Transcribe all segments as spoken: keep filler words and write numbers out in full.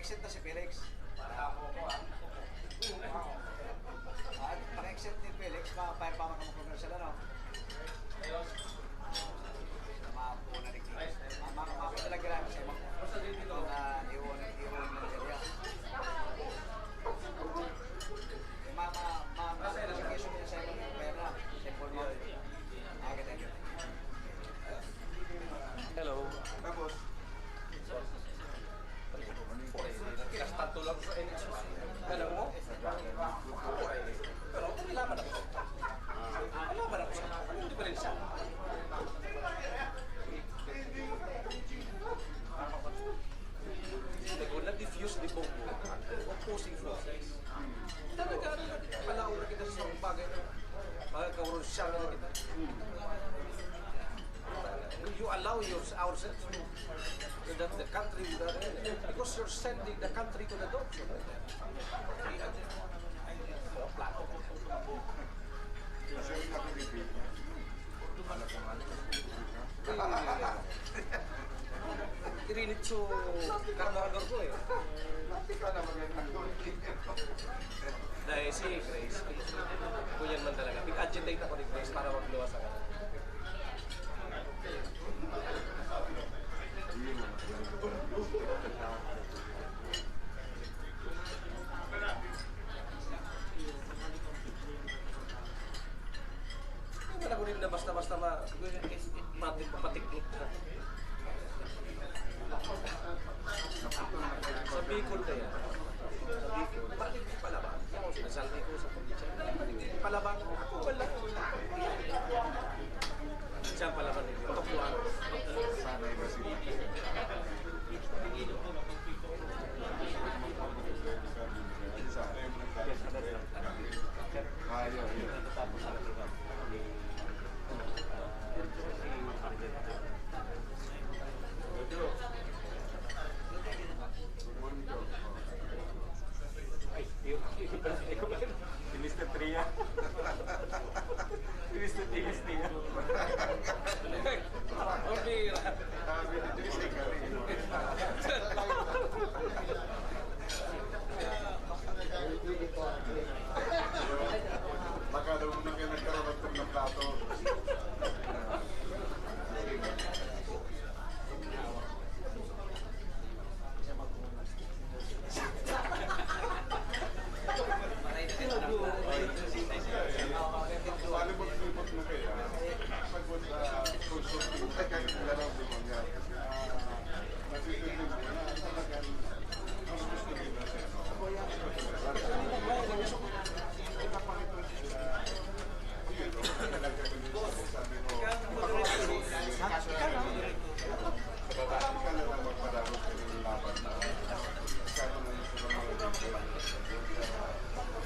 Exit na si Felix. Para ako ko, ah. Ah, pag-exit ni Felix, ma-fire pa magkakaproblema sila, no? Ayos. Mga po na rin. Nice, nice. Mga, mga, mga talaga lang sa mga, ito na iwan, iwan na area. Mga, mga, mga, mga notification niya sa mga pera, sa informal. Agad-agad. Hello. Tapos, Gastato lang sa N S S. Alam mo? Pero kung nilaban ako sa, nilaban ako sa, anong diferensya? Sabi ko, na-diffuse ni Bongbong ang opposing forces. Talaga, ano, palaon na kita sa isang bagay na pagkakaroon siya na kita. You allow yours, ourselves to, to that the country, because you're sending the country to the dogs. Plato. Irinit so kargador ko eh. Dahil si Grace, kunyan man talaga. Pig-agitate ako ni Grace para magluwas ang Wala ko rin na basta-basta ma-, mati-, mapatiklop na. Sa Bicol kaya. Sa Bicol. Bakit di palaban? Ako, sinasaldi ko sa probinsya. Palaban ako. Wala. Saan palaban ninyo? Patukluan. Sanay ba sila? Ah, yun, yun. Good morning, Joe. Ay, yun. Si Mister Tria. Si Mister Tria. Ang bira. Sabi ni Tria, baka daw na kayo nagkaroon ng plato. Palibot-libot mo kaya, sagot, ah, consulting, lalaw din mo nga. Ah, nasisilip mo na talagang mas gusto nila siya, no? Ipapakita nila, yun, no? Talagang sabi mo, sa baba, ikaw na lang magpadalo sa inyong laban na masyado na yung sa mga leader.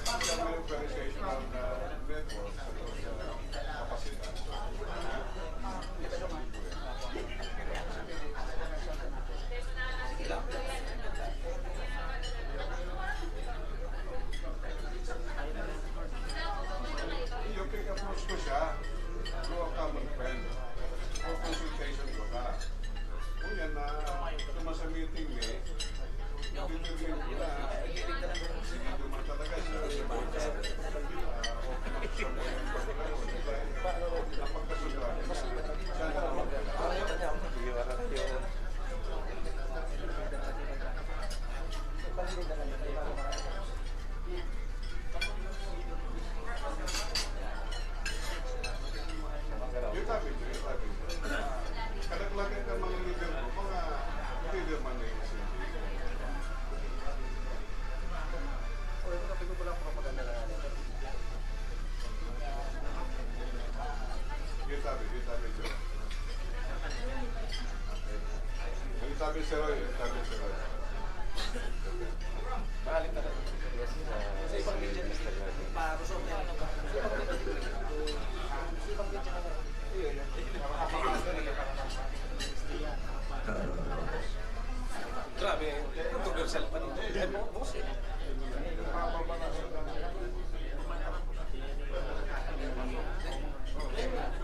Sa mga organizational na network, sa mga kapasidad. Sige lang. Yung pag-approach ko siya, through a common friend, for consultation ko na. Kung yan na, kung sa meeting eh, determine ko na, hindi naman talaga siya, ah, okay, siya mo yan. Napagkasunod. Siya na lang. Yung sabi ko, yung sabi ko. Kadaglagan ng mga leader ko, mga leader man na yung S N P. O, yung sabi ko, wala propaganda na nga. Yung sabi, yung sabi ko. Yung sabi si Roy, yung sabi si Roy. Balik na lang. Yes, uh, Mister Martin. Grabe, controversial pa dito. Eh, bo-, boss, eh.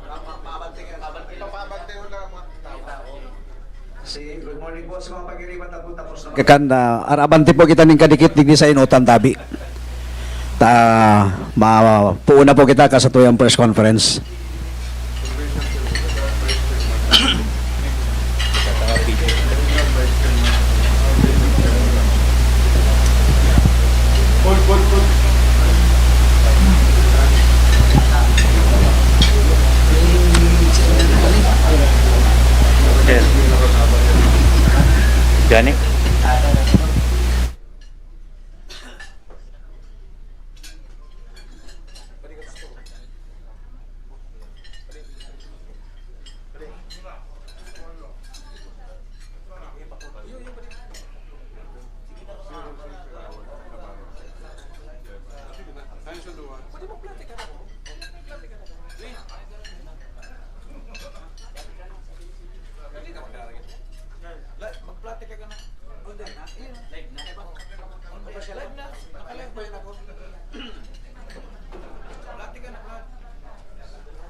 Papabante ka, papabante. Papabante ko lang mga tao. Good morning po sa mga pag-iribat na po tapos na. Kakan, ah, arabante po kita ning kadikit digdi sa Inotan Tabi. Ta, mapuuna po kita ka sa tuyang press conference. Johnny?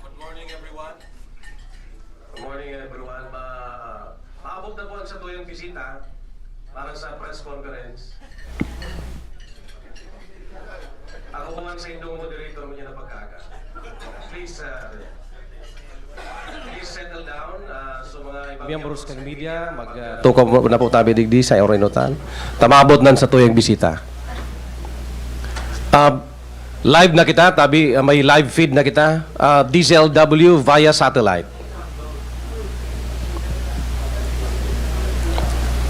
Good morning, everyone. Good morning, everyone. Ma-, paabot na po ang satuyang bisita para sa press conference. Ako po ang sa indong moderator mo niya na pagkaaga. Please, uh, please settle down. Uh, so mga ibang miyembros kan media, mag, uh, tukaw na po tabi digdi sa Inotan. Ta maabot na ang satuyang bisita. Uh, live na kita, tabi, uh, may live feed na kita. Uh, D Z L W via satellite.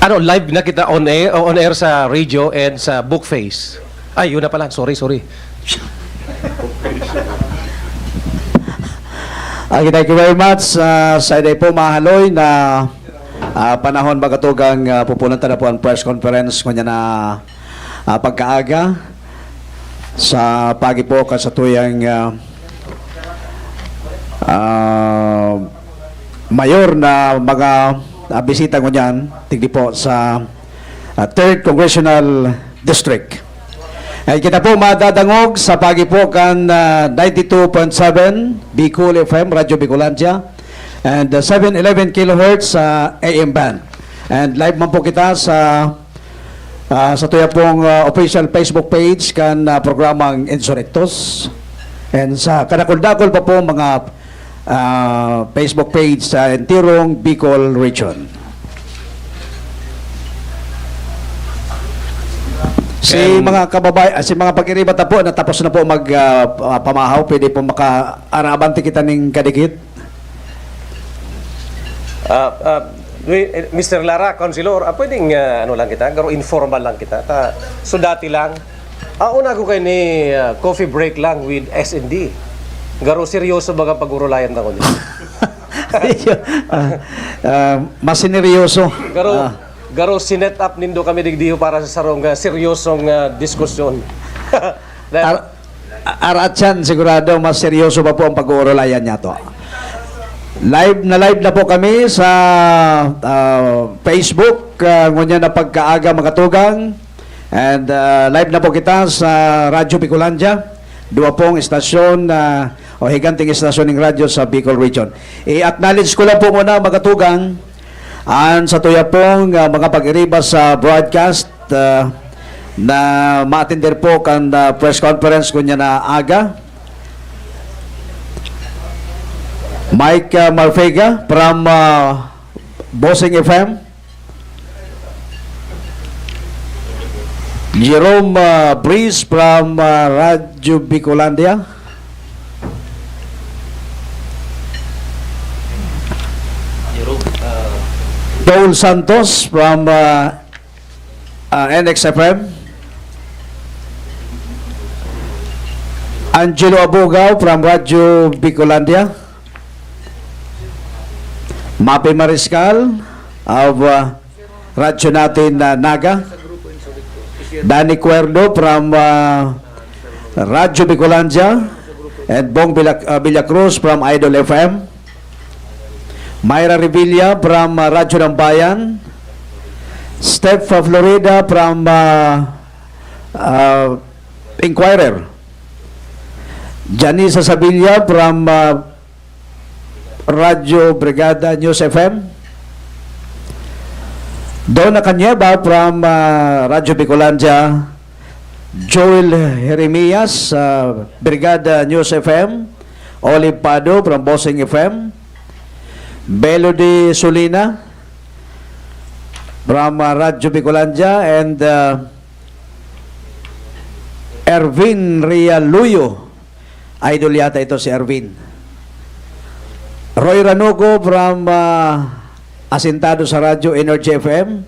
Ano, live na kita on air, on air sa radio and sa Bookface. Ay, yun na pala. Sorry, sorry. Okay, thank you very much. Ah, sa iday po, mahaloy na, ah, panahon, mga tugang, ah, pupunan ta na po ang press conference ngunyan na, ah, pagkaaga sa pagi po kasatuyang, ah, ah, mayor na mga, ah, bisita ngunyan, tigdi po sa, ah, Third Congressional District. Ay, kita po madadangog sa pagi po kan, ah, ninety-two point seven Bicol F M, Radyo Bicolandia, and, ah, seven eleven kilohertz sa A M band. And live man po kita sa, ah, sa tuya pong, ah, official Facebook page kan, ah, programang Insurrectos. And sa kadakul-dakul pa po mga, ah, Facebook page sa entirong Bicol Region. Si And mga kababay-, ah, si mga pag-iribat na po, natapos na po mag, ah, pa-, pamahaw, pwede po maka-, arabante kita ning kadikit. Ah, ah, wi-, eh, Mister Lara, Councilor, ah, pwedeng, ah, ano lang kita, garo informal lang kita. Ta, so dati lang, ah, una ko kayo ni, ah, coffee break lang with S N D. Garo seryoso baga pag-urulayan na ko niya. Ah, ah, mas sineryoso. Garo, Ah. garo sinet up nindo kami digdiho para sa sarong, ah, seryosong, ah, diskusyon. Dahil Ar-, Aratsan, sigurado mas seryoso pa po ang pag-uurulayan niya to. Live na live na po kami sa, ah, Facebook, ah, ngunyan na pagkaaga, mga tugang. And, ah, live na po kita sa Radyo Bicolandia. Dua pong istasyon, ah, o higanting istasyon ng radyo sa Bicol Region. I-acknowledge ko lang po muna, mga tugang, an sa tuya pong, ah, mga pag-iriba sa broadcast, ah, na ma-attender po kan, ah, press conference kunya na aga. Mike, ah, Marfega from, ah, Bossing F M. Jerome, ah, Breeze from, ah, Radyo Bicolandia. Jerome, ah, Paul Santos from, ah, ah, N X F M. Angelo Abugao from Radyo Bicolandia. Mape Mariscal of, ah, Radyo Natin, ah, Naga. Danny Cuerdo from, ah, Radyo Bicolandia. And Bong Villa-, ah, Villacruz from Idol F M. Myra Revilla from, ah, Radyo ng Bayan. Steph Florida from, ah, ah, Inquirer. Janisa Sabilla from, ah, Radyo Brigada News F M. Donna Canieva from, ah, Radyo Bicolandia, Joel Jeremias, ah, Brigada News F M, Olive Pado from Bossing F M, Belo de Solina from, ah, Radyo Bicolandia, and, ah, Ervin Realuyo. Idol yata ito si Ervin. Roy Ranuco from, ah, asentado sa radyo, Energy F M.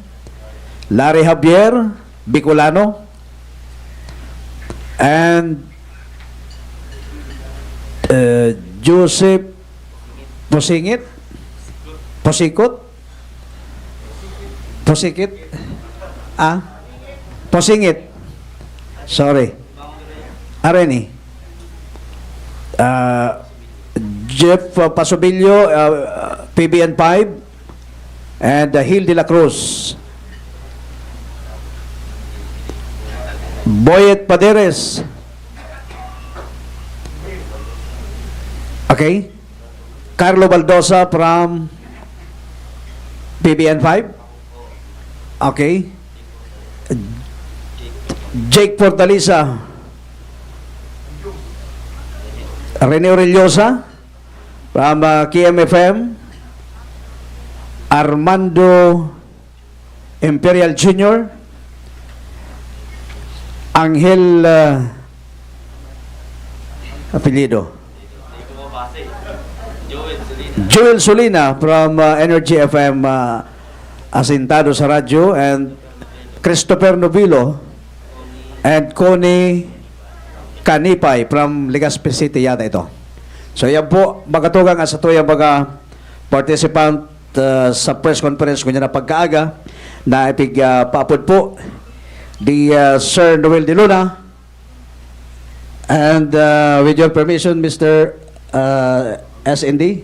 Larry Javier, Bicolano. And, uh, Joseph Posingit? Posikot? Posikit? Ah? Posingit. Sorry. Areni. Ah, Jeff, uh, Pasubilio, uh, P B N five, and, uh, Hil de la Cruz. Boyet Paderes. Okay. Carlo Baldosa from P B N five. Okay. Jake Fortaleza. Rene Orellosa from, uh, K M F M. Armando Imperial Junior. Angel, uh, apelyido. Joel Solina from, uh, Energy F M, uh, asentado sa radyo, and Christopher Novilo and Connie Kanipay from Legazpi City yata ito. So, yan po, mga tugang, at sa tuyang mga participant, uh, sa press conference ko niya na pagkaaga, na ipig, uh, paapod po di, uh, Sir Noel de Luna. And, uh, with your permission, Mister, uh, S N D,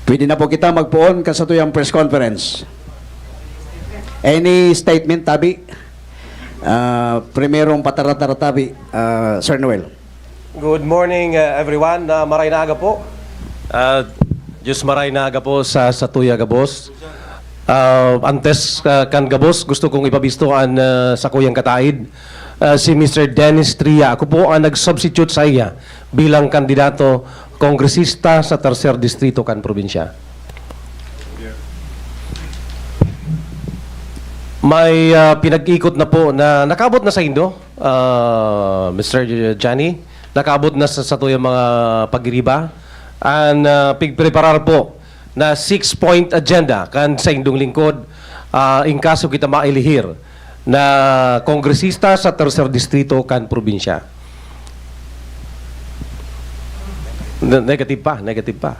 pwede na po kita magpoon kan satuyang press conference. Any statement, tabi? Uh, primerong pataratara, tabi, uh, Sir Noel. Good morning, uh, everyone. Uh, maray na aga po. Uh, Diyos maray na aga po sa satuya gabos. Uh, antes, uh, kan gabos, gusto kong ipabisto an, uh, sakuyang kataid. Ah, si Mister Dennis Tria. Ako po ang nag-substitute sa iya bilang kandidato kongresista sa Tercer Distrito kan probinsya. May, ah, pinag-ikot na po na nakaabot na sa indo, ah, Mister Johnny. Nakaabot na sa satuyang mga pagiriba. An, ah, pigpreparar po na six-point agenda kan saindong lingkod, ah, in kaso kita mailihir na kongresista sa Tercer Distrito kan probinsya. Ne-, negative pa, negative pa.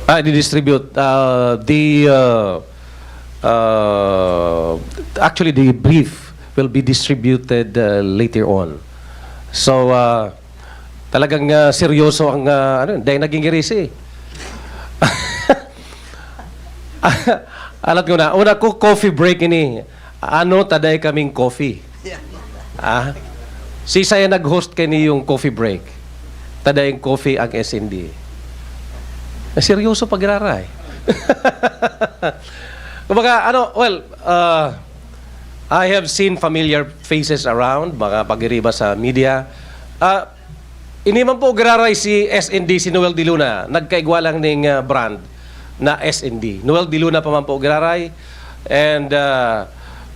Ah, di-distribute, ah, the, ah, ah, actually, the brief will be distributed, ah, later on. So, ah, talagang, ah, seryoso ang, ah, ano, dahil naging irisi. Alat ko na, una ko, coffee break ini. Ano, taday kaming coffee? Ah? Si saya nag-host kani yung coffee break. Taday yung coffee ang S N D. Na seryoso pag-iraray. Kumbaga, ano, well, ah, I have seen familiar faces around, mga pagiriba sa media. Ah, ini man po giraray si S N D, si Noel de Luna, nagkaigwa lang ning, ah, brand na S N D. Noel de Luna pa man po giraray, and, ah,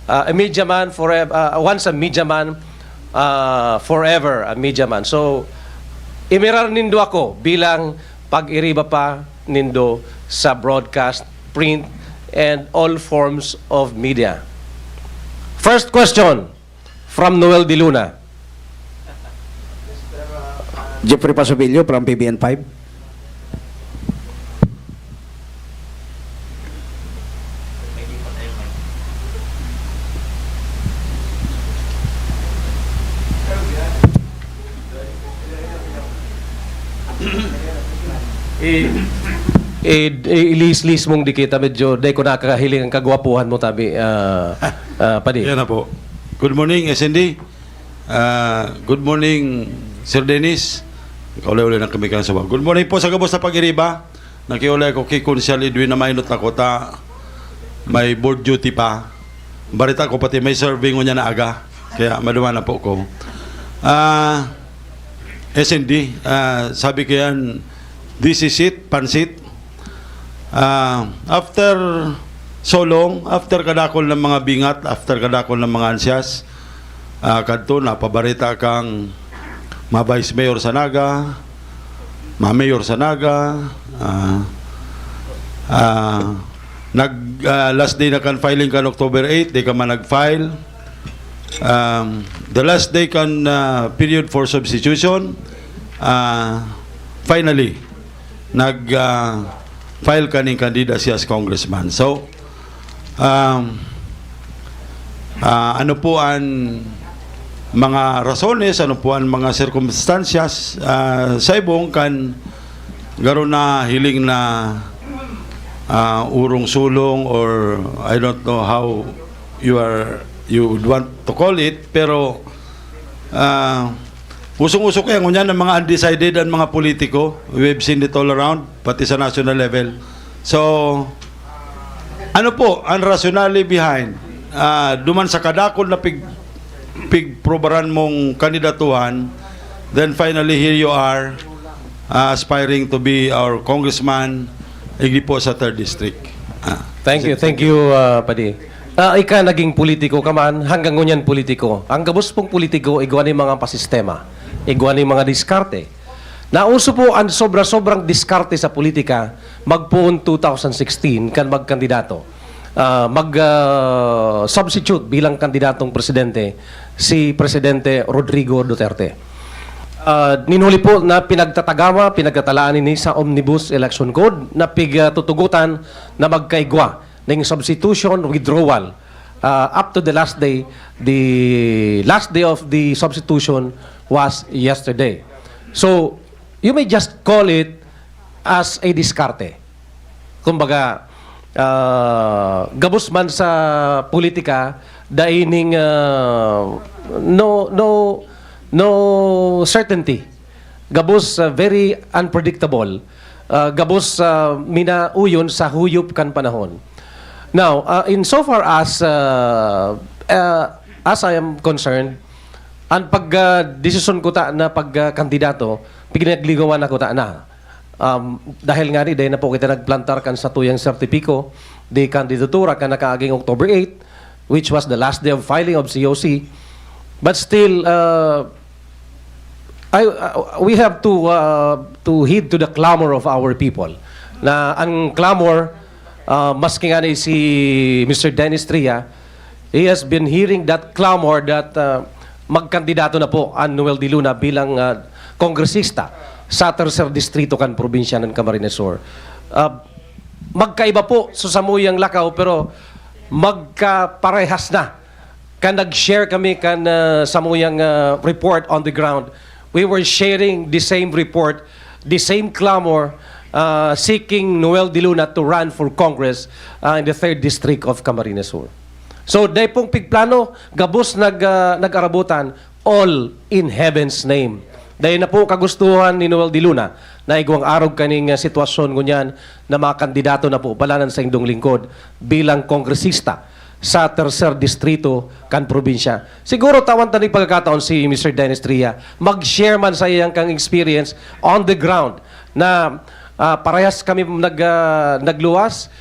ah, a media man forever, ah, once a media man, ah, forever a media man. So, imirar nindo ako bilang pag-iriba pa nindo sa broadcast, print, and all forms of media. First question from Noel de Luna. Jeffrey Pasubilio from P B N five. I-, i-, i-, ilis-lis mong di kita, medyo di ko nakakahiling ang kagwapuhan mo, tabi, ah, ah, padi. Yan na po. Good morning, S N D. Ah, good morning, Sir Dennis. Kaulay-ulay na kami kan sa Good morning po sa gabos na pag-iriba. Nakiulay ako ki Konsehal Edwin na mainot na ko ta may board duty pa. Bareta ko pati may survey ngunyan na aga. Kaya maduman na po ko. Ah, S N D, ah, sabi ko yan, this is it, pansit. Ah, after so long, after kadakol ng mga bingat, after kadakol ng mga ansyas, ah, kadto, napabareta kang ma-vice mayor sa Naga, ma-mayor sa Naga, ah, ah, nag, ah, last day na kan filing kan October eight, di ka man nag-file. Um, the last day kan, ah, period for substitution, ah, finally, nag, ah, file ka ning candidacy as congressman. So, um, ah, ano po ang mga rasones, ano po ang mga sirkumstansya, ah, sa ibong kan garo na hiling na, ah, urong sulong, or I don't know how you are, you would want to call it, pero, ah, usong-uso kaya ngunyan ang mga undecided ang mga politiko. We've seen it all around, pati sa national level. So, ano po ang rationale behind, ah, duman sa kadakol na pig-, pigprobaran mong kandidatuhan, then finally here you are, ah, aspiring to be our congressman, igdi po sa third district. Ah, Thank you, thank you, ah, Padi. Ah, ika naging politiko ka man, hanggang ngunyan politiko. Ang gabos pong politiko, igwa ni mga pasistema, igwa ni mga diskarte. Nauso po ang sobra-sobrang diskarte sa politika, magpoon two thousand sixteen, kan magkandidato. Ah, mag, ah, substitute bilang kandidatong presidente, si Presidente Rodrigo Duterte. Ah, ninuli po na pinagtatagama, pinagtatalaan ini sa Omnibus Election Code na pigtutugutan na magkaigwa ning substitution, withdrawal, ah, up to the last day. The last day of the substitution was yesterday. So, you may just call it as a diskarte. Kumbaga, ah, gabos man sa politika, dai ning, ah, no, no, no certainty. Gabos, ah, very unpredictable. Ah, gabos, ah, minauyon sa huyop kan panahon. Now, ah, in so far as, ah, ah, as I am concerned, ang pagdesisyon ko ta na pagkandidato, pinagligawan na ko ta na. Um, dahil nga ni, dahil na po kita nagplantar kan satuyang sertipiko de kandidatura kan nakaaging October eight, which was the last day of filing of C O C. But still, uh, I, uh, we have to, uh, to heed to the clamor of our people. Na ang clamor, uh, maski nga ni si Mister Dennis Tria, he has been hearing that clamor that, uh, magkandidato na po ang Noel de Luna bilang, uh, kongresista sa tercer distrito kan probinsya ng Camarines Sur. Uh, magkaiba po sa samuyang lakaw, pero magkaparehas na. Kan nag-share kami kan, ah, samuyang, ah, report on the ground, we were sharing the same report, the same clamor, ah, seeking Noel de Luna to run for Congress, ah, in the third District of Camarines Sur. So, dai pong pigplano, gabos nag, ah, nag-arabutan, all in heaven's name. Dai na po kagustuhan ni Noel de Luna na igwang arog kaning, ah, sitwasyon ngunyan na mga kandidato na po pala ng saindong lingkod bilang kongresista sa tercer distrito kan probinsya. Siguro tawan ta ning pagkakataon si Mister Dennis Tria, mag-share man sa iyang kang experience on the ground na, ah, parehas kami nag, ah, nagluwas,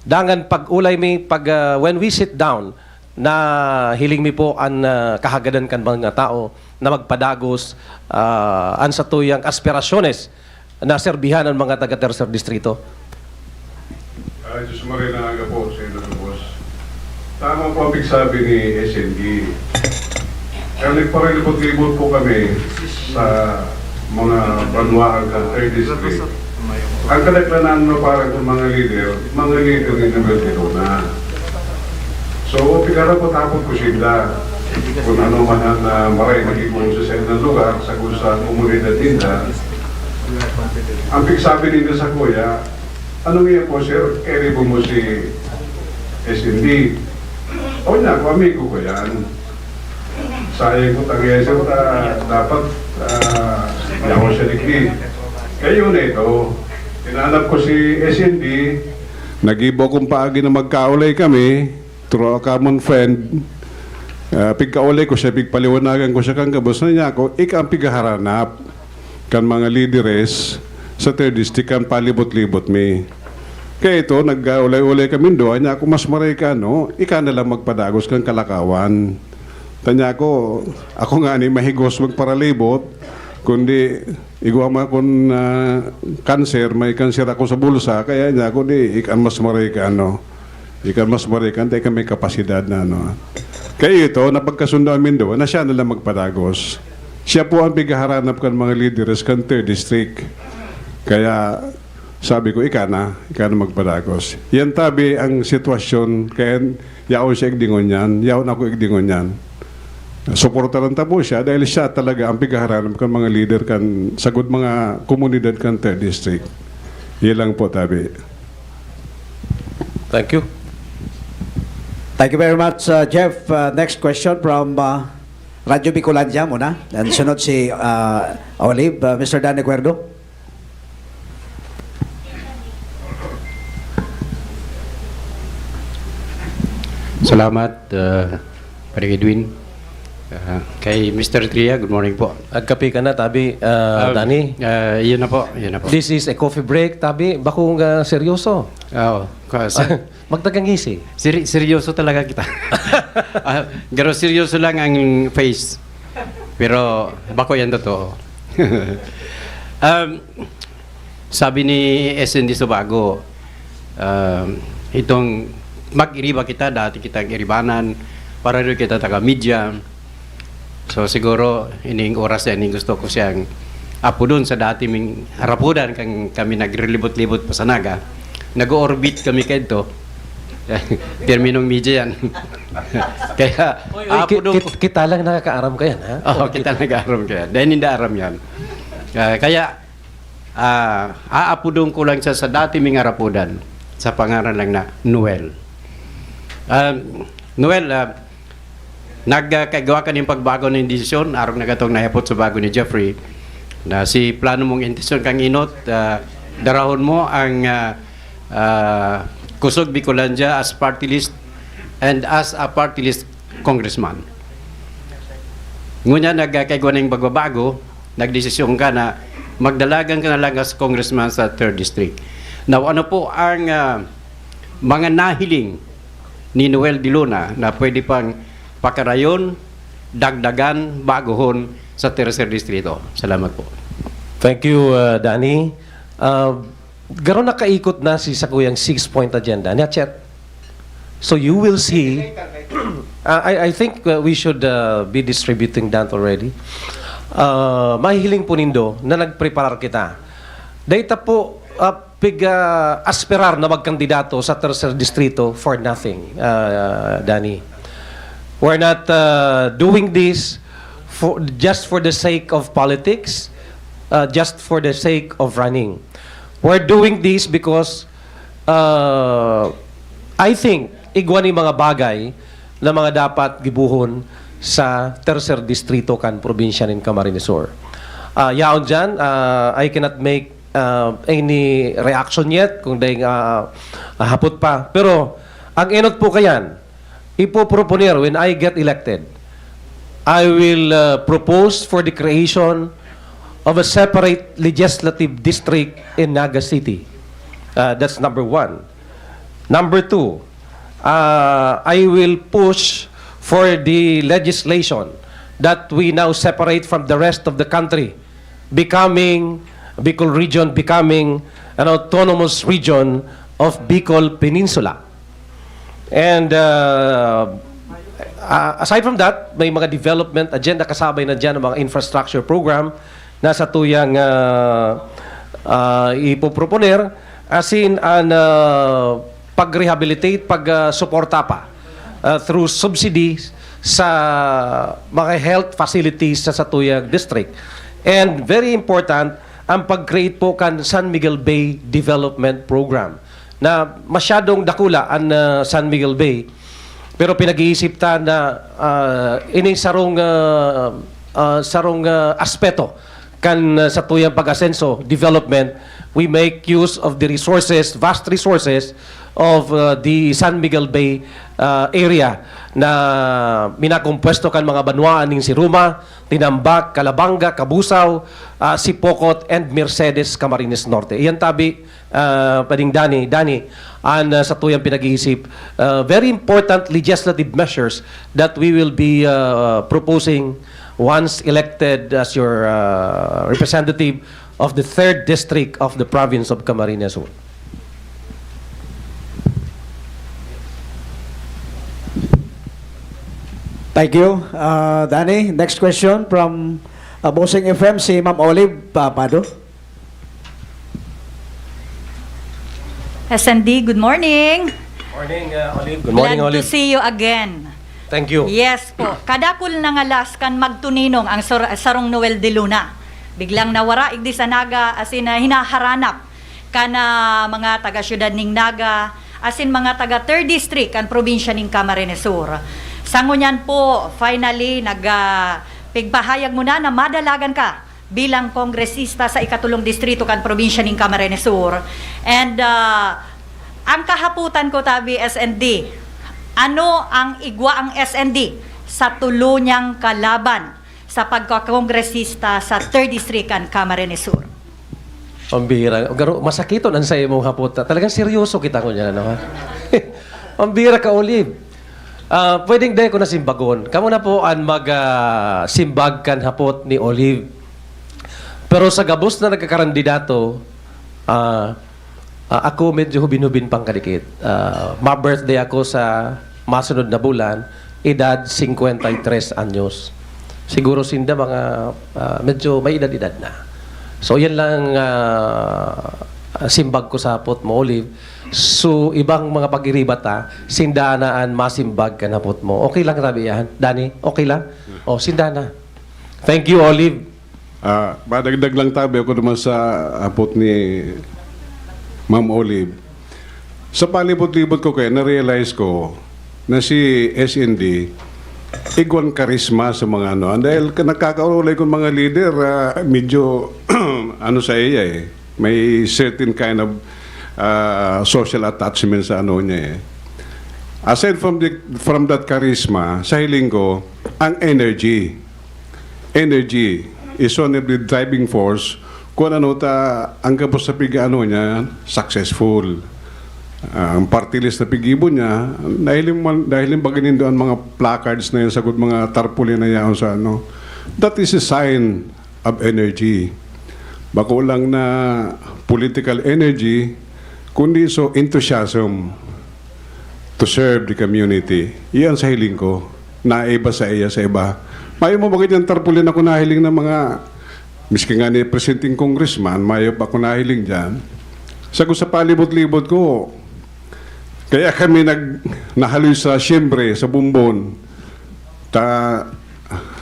dangan pag-ulay mi, pag, ah, when we sit down, na hiling mi po an, ah, kahagadan kan mga tao na magpadagos, ah, an satuyang aspirasyones na serbihan an mga taga Tercer Distrito. Ah, Diyos marhay na aga po sa inyo, boss. Tama po ang pigsabi ni S N D. Kaya nagparalibot-libot po kami sa mga banwaan ng third district. Ang kadaglanan na parang kung mga leader, mga leader ni Noel de Luna. So, pinarapot-hapot ko sinda kung ano man ang, ah, maray magiging sa sayo ng lugar, sa kung sa komunidad ninda. Ang pigsabi ninda sa kuya, ano nga po, sir? Kaya mo si S N D. O na, kung amigo ko yan. Sayang ko tagay, sir, ta, dapat, ah, yawa siya digdi. Kayo na ito. Hinanap ko si S N D. Nagibo akong paagi na magkaulay kami through a common friend. Ah, pigkaulay ko siya, pigpaliwanagan ko siya kan gabos na niya ako, ika ang pigaharanap kan mga lideres sa third district kan palibot-libot mi. Kaya ito, nag-ulay-ulay kami duwa niya ako, mas maray ka, no? Ika na lang magpadagos kan kalakawan. Tanya ko, ako nga ni mahigos magparalibot, kundi igwa man akong, ah, cancer, may cancer ako sa bulsa, kaya niya ako di, ikan mas maray ka, ano, ikan mas maray ka, antay ka may kapasidad na, ano. Kaya ito, napagkasundo amin doon na siya na lang magpadagos. Siya po ang pighaharanap kan mga lideres kan third district. Kaya sabi ko, "Ika na, ika na magpadagos." Yan tabi ang sitwasyon, kaya yaon siya igdingon yan, yaon ako igdingon yan. Suportaran ta po siya dahil siya talaga ang pighaharanap kan mga lider kan sagud mga komunidad kan third district. Yan lang po, tabi. Thank you. Thank you very much, uh, Jeff. Uh, next question from uh, Radyo Bicolandia muna. And sunod si uh, Olive, uh, Mister Dan Acuerdo. Salamat, uh, Pare Edwin. Uh, kay Mister Tria, good morning po. Agkape ka na, tabi, uh, Ah, Danny. ah, yun na po, yun na po. This is a coffee break, tabi. Bakong uh, seryoso. Oo, kasi Magtagangisi. seri- seryoso talaga kita. Ah, pero seryoso lang ang face. Pero bako yan totoo. um, sabi ni S N D Subago, um, itong mag-iriba kita, dati kitang iribanan, para rin kita taga-media. So siguro, ining oras na ining gusto ko siyang apudon sa dati ming harapudan kan kami nagrelibot-libot pa sa Naga. Nag-orbit kami kaidto. Terminong media yan. Kaya, Uy, apudon ki- ko. kit- kita lang nakakaaram ka yan, ha? Oo, kita nag-aram kaya. Dahil hindi aram yan. Ah, kaya, ah, aapudon ko lang siya sa dati ming arapudan. Sa pangaran lang na Noel. Ah, Noel, ah, nagkagawa ka ng pagbago ng desisyon, arog na gatong nahapot sa bago ni Jeffrey, na si plano mong intensyon kang inot, ah, darahon mo ang ah, ah, Kusog Bicolandia as party list and as a party list congressman. Ngunyan, nagkaigwa ng pagbabago, nagdesisyon ka na magdalagan ka na lang as congressman sa third district. Now, ano po ang ah, mga nahiling ni Noel de Luna na pwede pang pakarayon, dagdagan, baguhon sa tercer distrito? Salamat po. Thank you, uh, Danny. Uh, garo nakaikot na si sakuyang six-point agenda. Nya, Chet? So you will see, uh, I, I think uh, we should uh, be distributing that already. Uh, mahihiling po nindo na nagpreparar kita. Dahil po, uh, pig-asperar na magkandidato sa tercer distrito for nothing, uh, Danny. We're not uh, doing this for, just for the sake of politics, uh, just for the sake of running. We're doing this because uh, I think igwa ni mga bagay na mga dapat gibuhon sa tercer distrito kan probinsya nin Camarines Sur. Ah, yaon dyan, ah, I cannot make ah, any reaction yet kung dahil ah, hapot pa. Pero ang enot po kayan, ipoproponer when I get elected, I will uh, propose for the creation of a separate legislative district in Naga City. Uh, that's number one. Number two, uh, I will push for the legislation that we now separate from the rest of the country, becoming, Bicol Region becoming an autonomous region of Bicol Peninsula. And uh, uh, aside from that, may mga development agenda, kasabay na dyan ang mga infrastructure program na sa tuyang uh, uh, ipoproponer, asin an uh, pag-rehabilitate, pag-suporta pa uh, through subsidy sa mga health facilities sa satuyang district. And very important, ang pag-create po kan San Miguel Bay Development Program na masyadong dakula an uh, San Miguel Bay. Pero pinag-iisip ta na uh, ining sarong uh, uh, sarong uh, aspeto kan uh, satuyang pag-asenso, development, we make use of the resources, vast resources of uh, the San Miguel Bay uh, area na minakompuesto kan mga banwaan ning Siruma, Tinambac, Calabanga, Cabusao, uh, Sipocot, and Mercedes, Camarines Norte. Iyan tabi, uh, pwedeng Dani, Dani, an uh, satuyang pinag-iisip. Uh, very important legislative measures that we will be uh, proposing once elected as your uh, representative of the third district of the province of Camarines Sur. Thank you, uh, Danny. Next question from uh, Bossing F M, si Ma'am Olive Papado. S N D, good morning. Morning, uh, Olive. Good morning, Glad to Olive. see you again. Thank you. Yes po. Kadakul na ngalas kan magtuninong ang sor- sarong Noel de Luna. Biglang nawara igdi sa Naga, as in, ah, hinaharanap kan ah, mga taga-syudad ning Naga, as in mga taga third District kan probinsya ning Camarines Sur. Sa ngunyan po, finally, nag, ah, pigpahayag mo na na madalagan ka bilang kongresista sa ikatulong distrito kan probinsya ning Camarines Sur. And ah, ang kahaputan ko, tabi, S N D, ano ang igwa ang S N D sa tulo niyang kalaban sa pagkakongresista sa third District kan Camarines Sur? Pambihira. Garo, masakiton an sa imong hapot. Talagang seryoso kita ngunyan, ano, ha? Pambihira ka, Olive. Ah, pwedeng dai ko na simbagon. Kamo na po an mag, ah, simbag kan hapot ni Olive. Pero sa gabos na nagkakandidato, ah, ah, ako medyo hubin-hubin pang kadikit. Ah, ma-birthday ako sa masunod na bulan, edad cincuenta y tres anyos. Siguro sinda mga, ah, medyo may edad-edad na. So, yan lang, ah, simbag ko sa hapot mo, Olive. So, ibang mga pag-iriba ta, sinda na an masimbag kan hapot mo. Okay lang, tabi yan? Dani, okay lang? O, sinda na. Thank you, Olive. Ah, padagdag lang, tabi, ako naman sa hapot ni Ma'am Olive. Sa palibot-libot ko kaya, na-realize ko na si S N D, igwan karisma sa mga ano. Dahil ka- nagkakaulay kong mga leader, ah, medyo ano sa iya eh. May certain kind of ah, social attachment sa ano niya eh. Aside from the, from that charisma, sa hiling ko, ang energy. Energy is one of the driving force kung ano ta ang kapos sa pig-ano niya, successful. Ah, ang party list na pigibo niya, dahil yung, dahil yung bagay nindo ang mga placards na yun, sagod mga tarpaulin na yaon sa ano, that is a sign of energy. Bako lang na political energy, kundi so enthusiasm to serve the community. Iyan sa hiling ko. Naiba sa iya sa iba. Mayo mo bagay dyan tarpaulin ako nahiling ng mga, miski nga ni presenting congressman, mayo pa ako nahiling dyan. Sa sa palibot-libot ko, kaya kami nag, nahaloy sa siyempre, sa bumbon. Ta,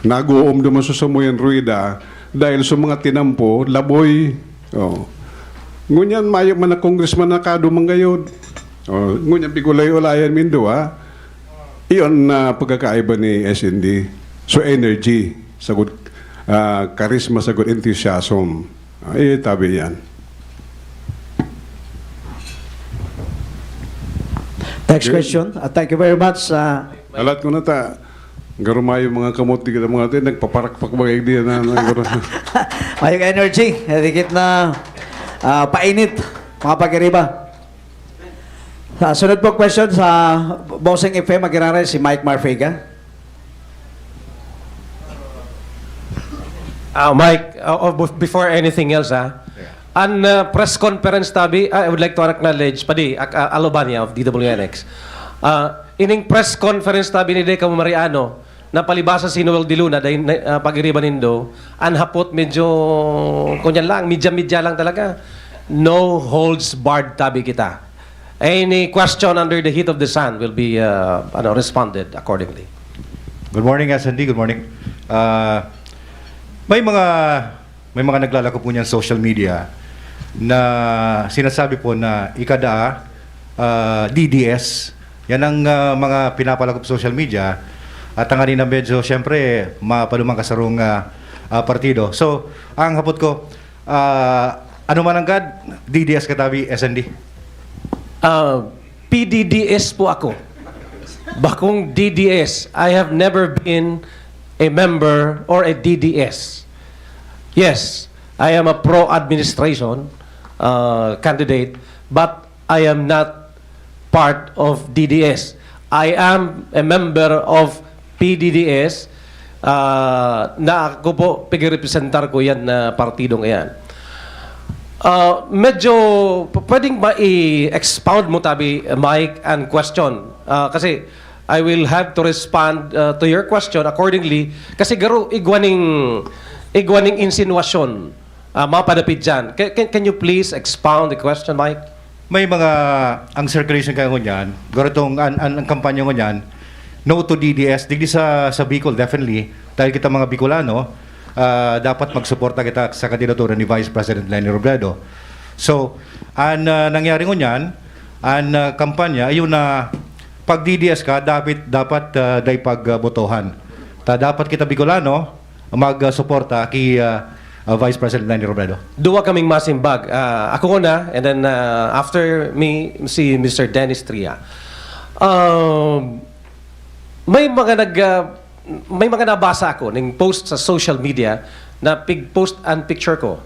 naguom duman sa samuyan rueda dahil sa mga tinampo, laboy. Oh. Ngunyan, mayo man na congressman na kadumang gayod. Oh, ngunyan, pigulay-ulayan mindo, ha? Iyon na pagkakaiba ni S N D. So, energy, sagod, ah, karisma, sagod, enthusiasm. Ah, eh, tabi yan. Next question. Uh, thank you very much. Uh, Alat ko na ta. Garumayo mga kamot di kita mga tayo, nagpaparakpak bagay di na na garo. Mayong energy, dikit na ah, painit, mga pagiriba. Sa sunod po question sa Bossing F M, magkirara si Mike Marfiga. Ah, Mike, uh, oh, bef- before anything else, ah, an uh, press conference tabi, ah, I would like to acknowledge, padi, ak- ah, Alobania of D W N X. Ah, ining press conference tabi ni Deca Mariano, na palibasa si Noel de Luna, dahil na- ah, pag-iriba nindo, an hapot medyo, kunyan lang, media-media lang talaga. No holds barred tabi kita. Any question under the heat of the sun will be uh, ano, responded accordingly. Good morning, S N D. Good morning. Ah, may mga may mga naglalako po niyan social media na sinasabi po na ikada ah, D D S. Yan ang ah, mga pinapalakop social media at ang kanina medyo siyempre mapadumang kasarong ah, ah, partido. So, ang hapot ko, ah, Ano man ang gad, D D S ka tabi, S N D. Ah, P D D S po ako. Bakong D D S. I have never been a member or a D D S. Yes, I am a pro-administration uh, candidate, but I am not part of D D S. I am a member of P D D S uh, na ako po, pigrepresentar ko yan na partidong yan. Uh, medyo p- pwedeng ba i-expound mo tabi, Mike, and question? Uh, kasi I will have to respond uh, to your question accordingly. Kasi garo igwa ning, igwa ning insinuasyon uh, mapadapit dyan. Can, can, can you please expound the question, Mike? May mga, ang circulation kaya ngunyan, garo itong, an, an, ang kampanya ngunyan, no to D D S, digdi sa, sa Bicol, definitely, dahil kita mga Bicolano, ah, dapat magsuporta kita sa kandidatura ni Vice President Leni Robredo. So, ang ah, nangyari ngunyan, ang ah, kampanya, ayun na, pag D D S ka, dapat, dapat ah, dai pagbotohan. Ta dapat kita Bicolano, magsuporta ki ah, ah, Vice President Leni Robredo. Duwa kaming masimbag. Ah, ako una, and then ah, after me, si Mister Dennis Tria. Um, may mga nag ah, may mga nabasa ako ning post sa social media na pig-post an picture ko.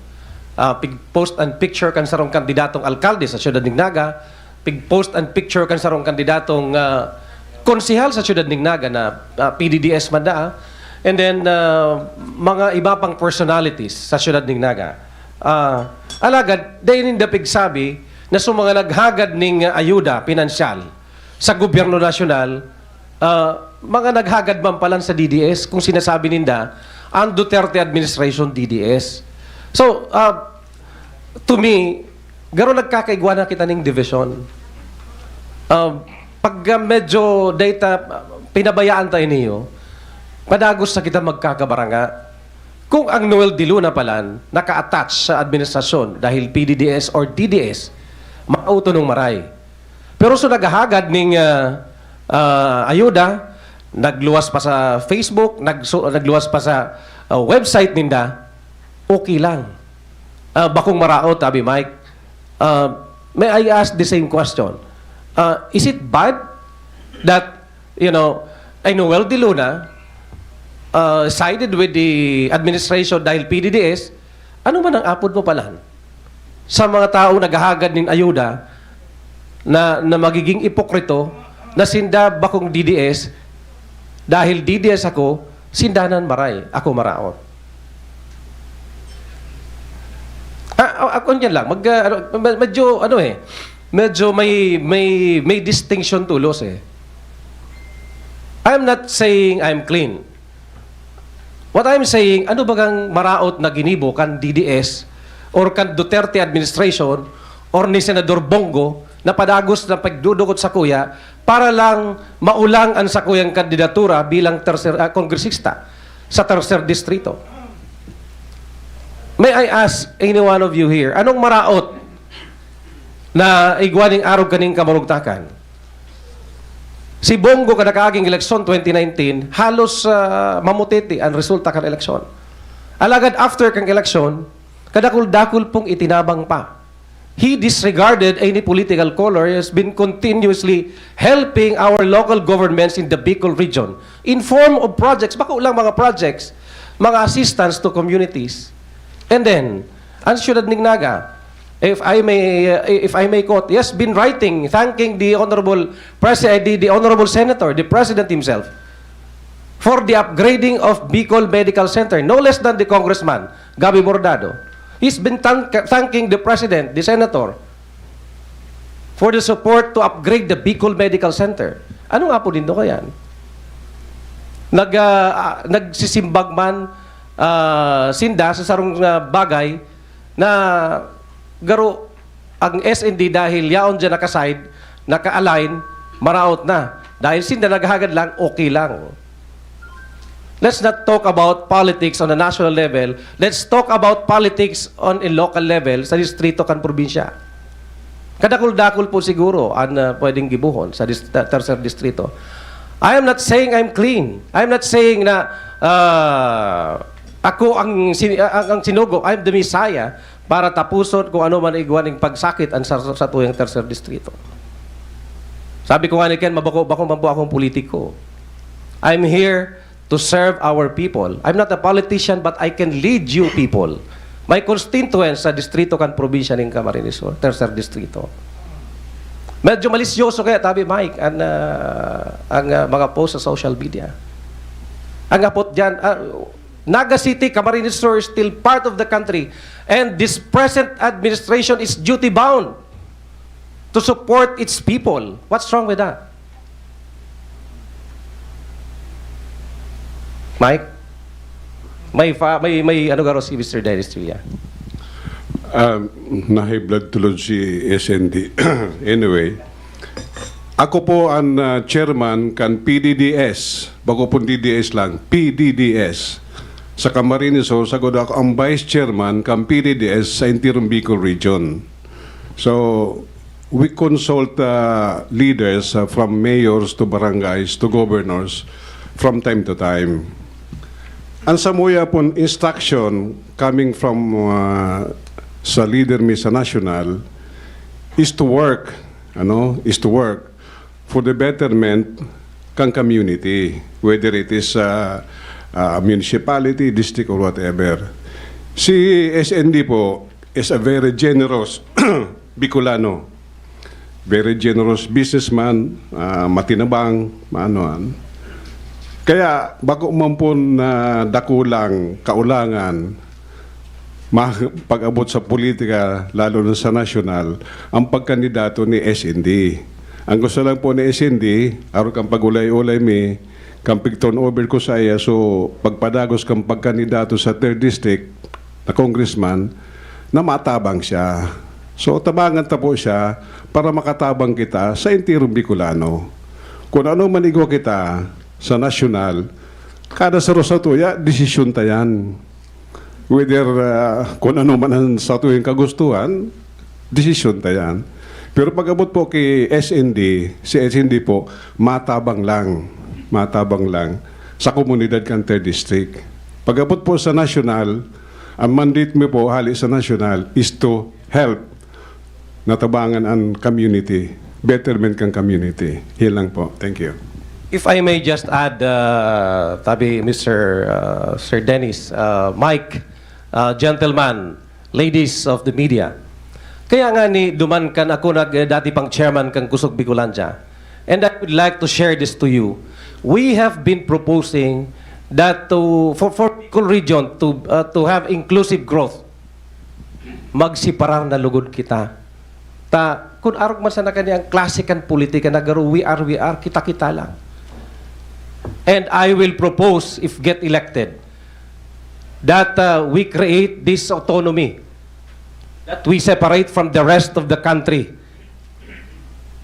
Ah, pig-post an picture kan sarong kandidatong alkalde sa siyudad ning Naga, pig-post an picture kan sarong kandidatong ah, konsehal sa siyudad ning Naga na ah, P D D S man daa. And then ah, mga iba pang personalities sa siyudad ning Naga. Ah, alagad dai ninda pigsabi na sa mga naghagad ning ah, ayuda pinansyal sa gobyerno nasyonal, ah, mga naghagad man palan sa D D S kung sinasabi ninda ang Duterte administration D D S. So, ah, to me, garo nagkakaigwa na kita ning division. Ah, pag ah, medyo data, ah, pinabayaan tayo niyo, padagos sa kita magkakabaranga. Kung ang Noel de Luna palan naka-attach sa administrasyon dahil P D D S or D D S, mauto nung maray. Pero so naghahagad ning ah, ah, ayuda, nagluwas pa sa Facebook, nagsu- nagluwas pa sa ah, website ninda, okay lang. Ah, bakong maraot, tabi Mike, ah, may I ask the same question? Ah, is it bad that, you know, ay Noel de Luna ah, sided with the administration dahil P D D S, ano man ang apod mo palan? Sa mga taong naghahagad nin ayuda na, na magiging ipokrito na sinda bakong D D S, dahil D D S ako, sinda nan maray, ako maraot. Ah, ah, ako niyan lang, mag, ah, ano, med- medyo, ano eh, medyo may, may, may distinction tulos eh. I'm not saying I'm clean. What I'm saying, ano bagang maraot na ginibo kan D D S or kan Duterte administration or ni Senador Bongo na padagos na pagdudukot sa kuya para lang maulang ang sakuyang kandidatura bilang tercer, ah, kongresista sa tercer distrito? May I ask any one of you here, anong maraot na igwa ning arog kaning kamurugtakan? Si Bongo kada kaaging eleksyon twenty nineteen, halos ah, mamutiti ang resulta kan eleksyon. Alagad after kang eleksyon, kadakul-dakul pong itinabang pa. He disregarded any political color. He has been continuously helping our local governments in the Bicol region in form of projects, bako lang mga projects, mga assistance to communities. And then, ang siyudad ning Naga, if I may, uh, if I may quote, he has been writing, thanking the Honorable Pres- uh, the, the Honorable Senator, the President himself, for the upgrading of Bicol Medical Center, no less than the Congressman, Gabby Bordado. He's been thank- thanking the President, the Senator, for the support to upgrade the Bicol Medical Center. Ano nga po nindo kayan? Nag, ah, ah, nagsisimbag man ah, sinda sa sarong ah, bagay na garo ang S N D dahil yaon dyan naka-side, naka-align, maraot na. Dahil sinda naghagad lang, okay lang. Let's not talk about politics on a national level. Let's talk about politics on a local level sa distrito kan probinsya. Kadakul-dakul po siguro ang ah, pwedeng gibuhon sa dis- ah, tercer distrito. I am not saying I'm clean. I am not saying na ah, Ako ang si-, ang, ang sinugo, I'm the Messiah, para tapuson kung ano man igwa ning pagsakit an sa, sa tuyang tercer distrito. Sabi ko nga ni Ken, mabako-bako man po akong politiko. I'm here to serve our people. I'm not a politician, but I can lead you people. My constituents sa distrito kan probinsya ning Camarines Sur, tercer distrito. Medyo malisyoso kaya, tabi Mike, ang, ah, ang, ah, mga post sa social media. Ang apot dyan, ah, Naga City, Camarines Sur is still part of the country, and this present administration is duty-bound to support its people. What's wrong with that? Mike? May fa-, may, may ano garo si Mister Dennis Tria? Um, na-high blood tulod si S N D. Anyway, ako po ang, ah, chairman kan P D D S. Bako pong D D S lang, P D D S. Sa Camarines Sur, sagkod ako ang vice chairman kan P D D S sa Intirong Bicol Region. So, we consult, ah, leaders, ah, from mayors to barangays to governors from time to time. Ang samuya pon instruction coming from, ah, sa leader mi sa national is to work, ano, is to work for the betterment kan community, whether it is, ah, ah, municipality, district, or whatever. Si S N D po is a very generous Bicolano. Very generous businessman, ah, matinabang, maanoan. Kaya bako man pon na dakulang kaulangan ma-, pag-abot sa politika, lalo na sa nasyonal, ang pagkandidato ni S N D. Ang gusto lang po ni S N D, arog kan pag-ulay-ulay mi, kan pig-turnover ko sa iya, so pagpadagos kan pagkandidato sa third district na congressman, na matabang siya. So, tabangan ta po siya para makatabang kita sa entirong Bicolano. Kung ano man igwa kita sa nasyonal, kada saro sa tuya, desisyon ta yan. Whether, ah, kung ano man ang sa tuyang kagustuhan, desisyon ta yan. Pero pag-abot po kay S N D, si S N D po, matabang lang. Matabang lang sa komunidad kan third district. Pag-abot po sa nasyonal, ang mandate mi po hali sa nasyonal is to help natabangan ang community, betterment kan community. Yan lang po. Thank you. If I may just add, uh, tabi Mister, uh, Sir Dennis, uh, Mike, uh, gentlemen, ladies of the media. Kaya nga ni duman kan ako nag, eh, dati pang chairman kan Kusog Bicolandia. And I would like to share this to you. We have been proposing that to, for, for Bicol region to, uh, to have inclusive growth, magseparar na lugod kita. Ta, kun arog man sana kani ang klase kan politika na garo, we are, we are, kita-kita lang. And I will propose, if get elected, that, uh, we create this autonomy, that we separate from the rest of the country.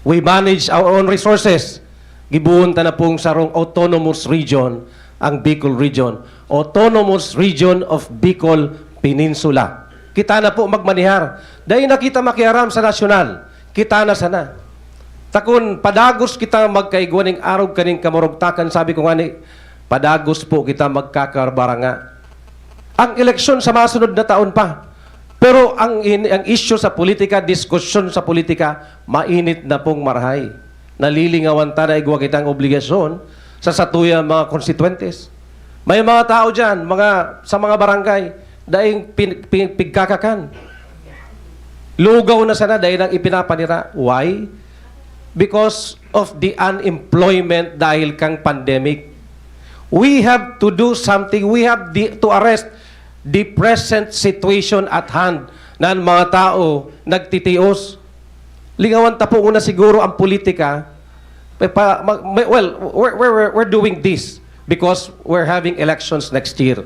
We manage our own resources. Gibohon ta na pong sarong autonomous region, ang Bicol Region. Autonomous Region of Bicol Peninsula. Kita na po magmanihar. Dai na kita makiaram sa nasyonal. Kita na sana. Ta kun padagos kita magkaigwa ning arog kaning kamurugtakan, sabi ko ngani, padagos po kita magkakabaranga. Ang eleksyon sa masunod na taon pa. Pero ang in-, ang issue sa politika, diskusyon sa politika, mainit na pong marahay. Nalilingawan ta na igwa kitang obligasyon sa satuyang mga konstituyentes. May mga tao diyan, mga, sa mga barangay, daing pin-, pin-, pigkakakan. Lugaw na sana, dai nang ipinapanira. Why? Because of the unemployment dahil kang pandemic. We have to do something. We have the, to arrest the present situation at hand na ang mga tao nagtitios. Lingawan ta po una siguro ang politika. May pa, mag, may, well, we're, we're, we're doing this because we're having elections next year.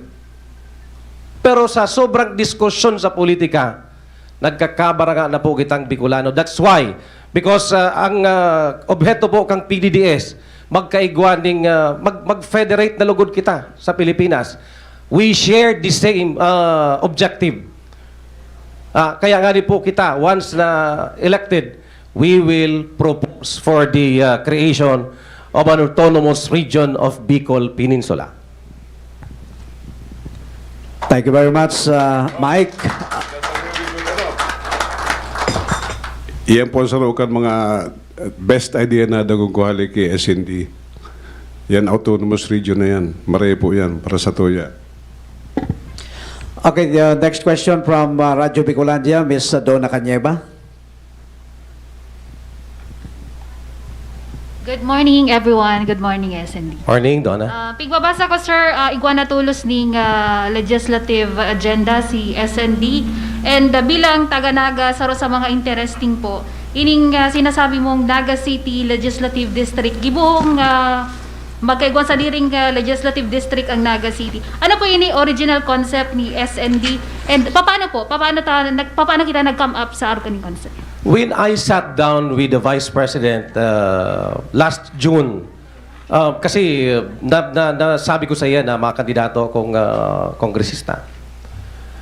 Pero sa sobrang diskusyon sa politika, nagkakabaranga na po kitang Bicolano. That's why, because, ah, ang, ah, obheto po kang P D D S, magkaigwa ning, ah, mag-, mag-federate na lugod kita sa Pilipinas. We share the same, ah, objective. Ah, kaya nga rin po kita, once na elected, we will propose for the, ah, creation of an autonomous region of Bicol Peninsula. Thank you very much, uh, Mike. Iyan po sa kan mga best idea na dagong kuhali ki S N D. Yan, autonomous region na yan. Maray po yan para sa tuya. Okay, the next question from uh, Radyo Bicolandia, Miss Donna Canieva. Good morning, everyone. Good morning, S N D. Morning, Donna. Ah, pigbabasa ko, sir, ah, igwa na tulos ning ah, legislative agenda si S N D. And ah, bilang taga Naga, saro sa mga interesting po, ining ah, sinasabi mong Naga City Legislative District, gibohong ah, magkaigwang sadiring ah, legislative district ang Naga City. Ano po ini original concept ni S N D? And paano po? Paano, ta, nag, paano kita nag-come up sa arog kaning concept? When I sat down with the Vice President uh, last June, uh, kasi uh, na, na, nasabi ko sa iya na mga kandidato akong uh, kongresista.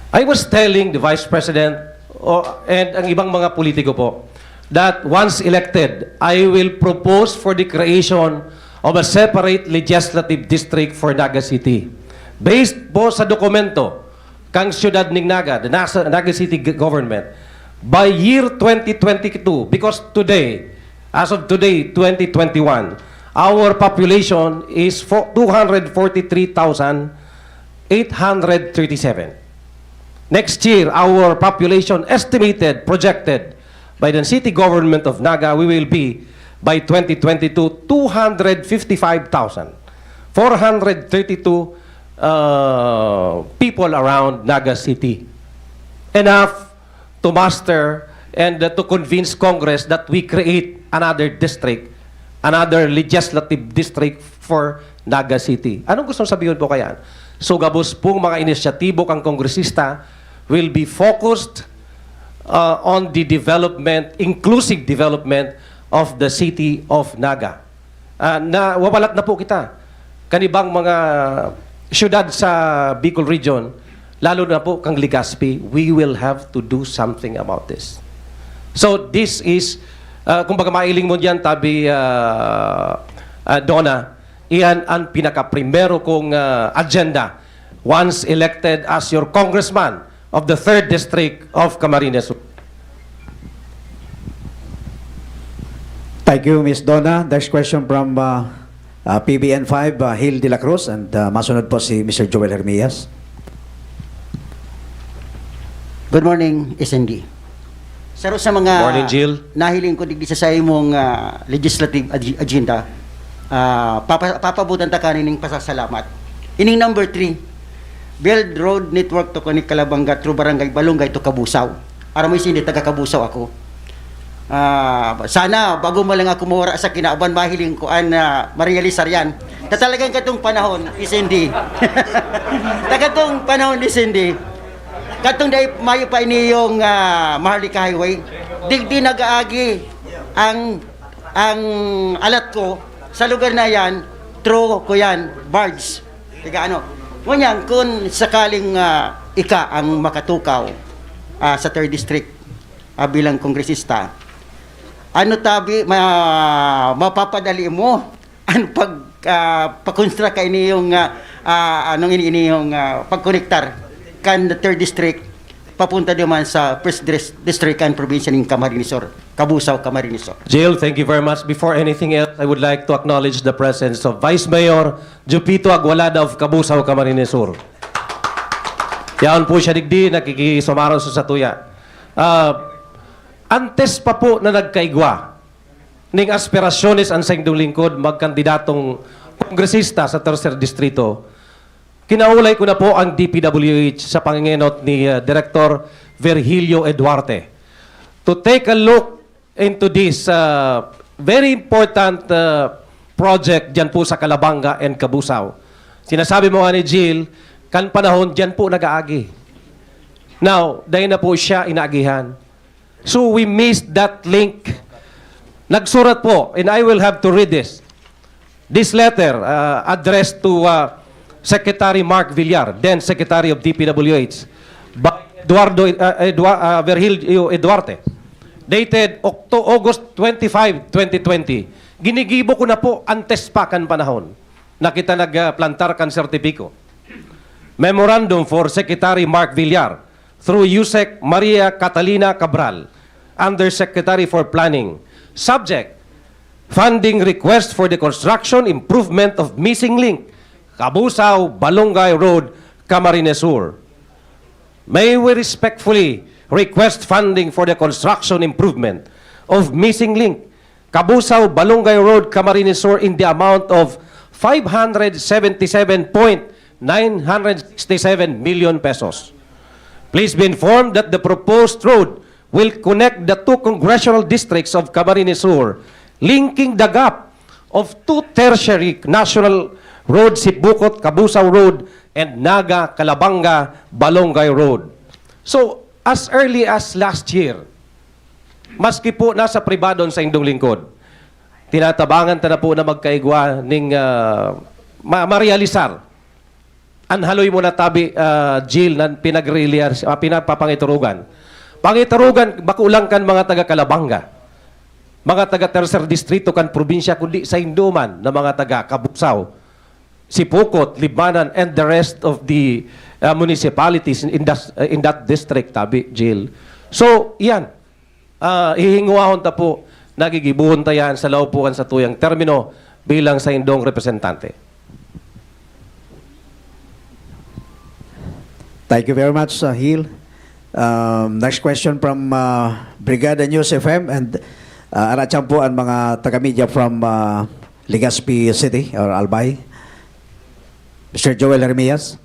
I was telling the Vice President o, and ang ibang mga politiko po that once elected, I will propose for the creation of a separate legislative district for Naga City. Based po sa dokumento, kan siyudad ning Naga, the Nasa- Naga City G- Government, by year twenty twenty-two, because today, as of today, twenty twenty-one, our population is fo- two hundred forty-three thousand eight hundred thirty-seven. Next year, our population estimated, projected by the city government of Naga, we will be, by twenty twenty-two, two hundred fifty-five thousand four hundred thirty-two uh, people around Naga City. Enough to muster and uh, to convince Congress that we create another district, another legislative district for Naga City. Anong gusto sabihon po kaya? So gabos pong mga inisyatibo kang kongresista will be focused uh, on the development, inclusive development of the city of Naga. Ah, nawawalat na po kita. Kanibang mga syudad sa Bicol Region, lalo na po kang Legazpi, we will have to do something about this. So this is, uh, kumbaga mailing mo diyan, tabi uh, uh, Donna, iyan ang pinakaprimero kong uh, agenda once elected as your congressman of the third District of Camarines Sur. Thank you, Miss Donna. Next question from uh, uh, P B N five, uh, Hil de la Cruz, and uh, masunod po si Mister Joel Hermias. Good morning, S N D. Saro sa mga Morning, Jill. Nahiling ko digdi sa saimong uh, legislative ag- agenda, uh, papa, papabutan ta kanin ning pasasalamat. Ining number three, build road network to connect Calabanga through Barangay Balungay to Cabusao. Aram mo, S N D, taga Cabusao ako. Ah, sana bago man lang ako mawara sa kinaban, mahiling ko an ah, marealisar yan. Na talagang katong panahon, S N D. Ta katong panahon, S N D. Katong dai mayo pa iniyong ah, Maharlika Highway, digdi nag-aagi ang ang alat ko sa lugar na yan, through ko yan, barge. Tiga ano. Ngunyan, kung sakaling ah, ika ang makatukaw ah, sa third district, ah, bilang kongresista, ano tabi ma, mapapadali mo ang pag ah, pakonstruct ka ini yung ah, ah, anong ini, ini yung ah, pagkonektar kan the third district papunta naman sa first dis- district kan probinsya ng Camarines Sur, Cabusao, Camarines Sur. Jill, thank you very much. Before anything else, I would like to acknowledge the presence of Vice Mayor Jupito Agualada of Cabusao, Camarines Sur. Yaon po siya digdi, nakikisumaro sa satuya. Ah, antes pa po na nagkaigwa ning aspirasyones an saindong lingkod magkandidatong kongresista sa Tercer Distrito, kinaulay ko na po ang D P W H sa pangingenot ni uh, Director Virgilio Eduarte to take a look into this uh, very important uh, project dyan po sa Calabanga and Cabusao. Sinasabi mo nga ni Jill, kan panahon dyan po nag-aagi. Now, dahil na po siya inaagihan. So we missed that link. Nagsurat po, and I will have to read this. This letter uh, addressed to uh, Secretary Mark Villar, then Secretary of D P W H, by Eduardo uh, Edua- uh, Virgilio Eduarte, dated Octo- August twenty-five, twenty twenty. Ginigibo ko na po antes pa kan panahon na kita nagplantar kan sertipiko. Memorandum for Secretary Mark Villar through USEC Maria Catalina Cabral, Undersecretary for Planning. Subject, funding request for the construction improvement of missing link, Cabusao, Balongay Road, Camarines Sur. May we respectfully request funding for the construction improvement of missing link, Cabusao, Balongay Road, Camarines Sur, in the amount of five hundred seventy-seven point nine hundred sixty-seven million pesos. Please be informed that the proposed road will connect the two congressional districts of Camarines Sur, linking the gap of two tertiary national roads, Sibukot, Cabusao Road, and Naga, Calabanga, Balongay Road. So, as early as last year, maski po nasa pribado an saindong lingkod, tinatabangan ta na po na magkaigwa ning, ah, ma-, marealisar an haloy mo na tabi, ah, Jill, na pinagre-, ah, pinapapangiturugan. Pangiturugan, bako lang kan mga taga Calabanga, mga taga Tercer Distrito kan probinsya, kundi saindo man na mga taga Cabusao, Sipocot, Libmanan, and the rest of the, ah, municipalities in, in that, in that district, tabi, Jill. So, iyan. Ah, hihinguahon ta po, nagigibohon ta yan sa laog po kan satuyang termino bilang saindong representante. Thank you very much, uh, Hil. Um, next question from, uh, Brigada News F M and, uh, aratyan po ang mga taga-media from, uh, Legazpi City or Albay. Mister Joel Jeremias.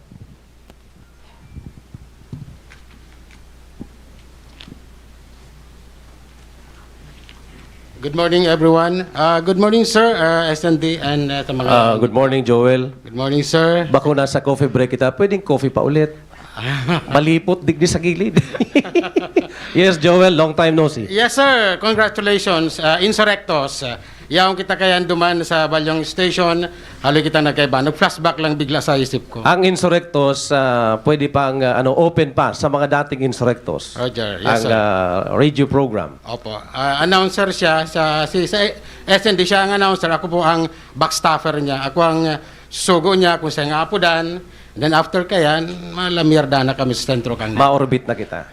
Good morning, everyone. Ah, good morning, sir, ah, S N D, and, ah, sa mga Ah, good morning, Joel. Good morning, sir. Bako nasa coffee break kita, pwedeng coffee pa ulit. Malipot digdi sa gilid. Yes, Joel, long time no see. Yes, sir. Congratulations, ah, Insurrectos. Ah, yaon kita kayan duman sa Balyong Station. Haloy kita nagkaiba. Nag-flashback lang bigla sa isip ko. Ang Insurrectos, ah, pwede pang, ah, ano, open pa sa mga dating Insurrectos. Roger. Yes, Ang, sir. ah, radio program. Opo. Ah, announcer siya sa, si, sa S N D, siya ang announcer. Ako po ang backstaffer niya. Ako ang, ah, sugo niya kung siya nga apodan. Then after kayan, malamierda na kami sa sentro kan. Ma-orbit na kita.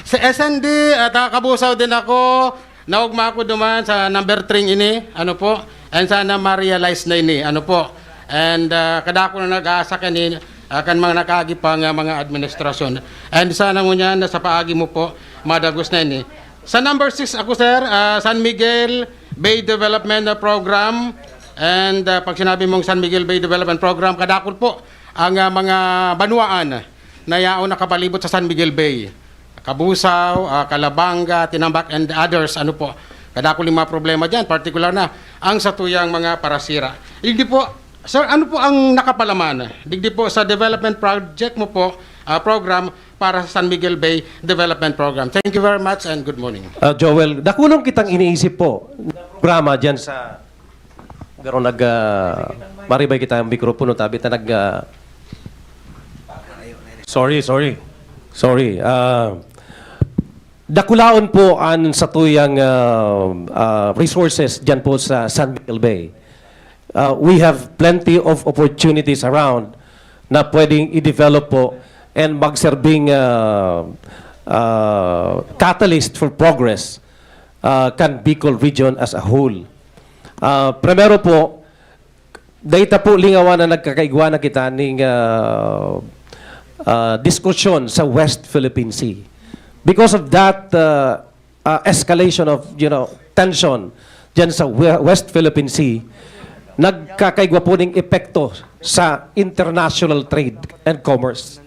Sa S N D, at, ah, Kabusaw din ako. Naogma ako duman sa number three ini, ano po, and sana ma-realize na ini, ano po. And, ah, kadako na nag-aasa kani, ah, kan mga nakaagi pa nga mga administrasyon. And sana ngunyan na sa paagi mo po, madagos na ini. Sa number six ako, sir, ah, San Miguel Bay Development Program. And, ah, pag sinabi mong San Miguel Bay Development Program, kadakul po ang, ah, mga banwaan na yaon nakapalibot sa San Miguel Bay. Cabusao, ah, Calabanga, Tinambac, and others, ano po. Kadakul yung mga problema dyan, partikular na ang satuyang mga parasira. Digdi po, sir, ano po ang nakapalaman? Digdi po sa development project mo po, ah, program para sa San Miguel Bay Development Program. Thank you very much and good morning. Ah, Joel, dakulon kitang iniisip po na programa dyan sa Garo nag, ah, maribay kita ang mikropono, tabi ta nag, ah, sorry, sorry. Sorry. Ah, dakulaon po an satuyang, ah, ah, resources diyan po sa San Miguel Bay. Ah, we have plenty of opportunities around na pwedeng i-develop po and magserbing, ah, ah, catalyst for progress, ah, kan Bicol region as a whole. Ah, primero po, dai ta po lingawan na nagkakaigwa na kita ning, ah, ah, diskusyon sa West Philippine Sea. Because of that, ah, ah, escalation of, you know, tension diyan sa We-, West Philippine Sea, nagkakaigwa po ning epekto sa international trade and commerce.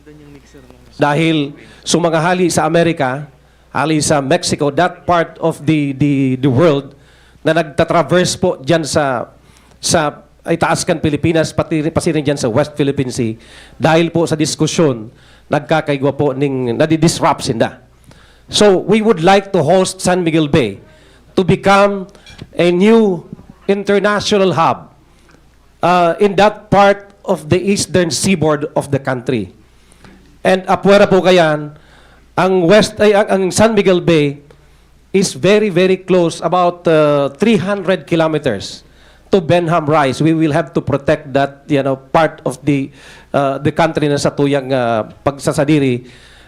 Dahil sa mga hali sa Amerika, hali sa Mexico, that part of the, the, the world na nagtatraverse po diyan sa, sa itaas kan Pilipinas, pati, pasiring diyan sa West Philippine Sea, dahil po sa diskusyon, nagkakaigwa po ning, nadidisrupt sinda. So, we would like to host San Miguel Bay to become a new international hub, uh, in that part of the eastern seaboard of the country. And apwera po kayan, ang West, ay, ang, ang San Miguel Bay is very, very close, about, uh, three hundred kilometers to Benham Rice. We will have to protect that, you know, part of the, uh, the country na satuyang, uh, pagsasadiri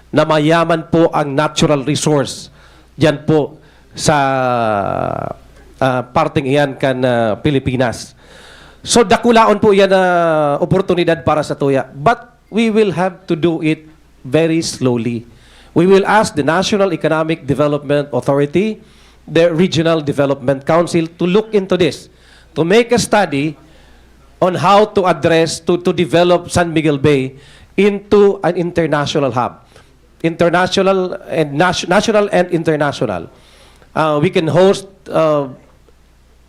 na mayaman po ang natural resource diyan po sa, uh, parteng iyan kan, uh, Pilipinas. So, dakulaon po iyan na oportunidad para satuya. But we will have to do it very slowly. We will ask the National Economic Development Authority, the Regional Development Council to look into this, to make a study on how to address, to, to develop San Miguel Bay into an international hub. International and nat-, national and international. Uh, we can host, uh,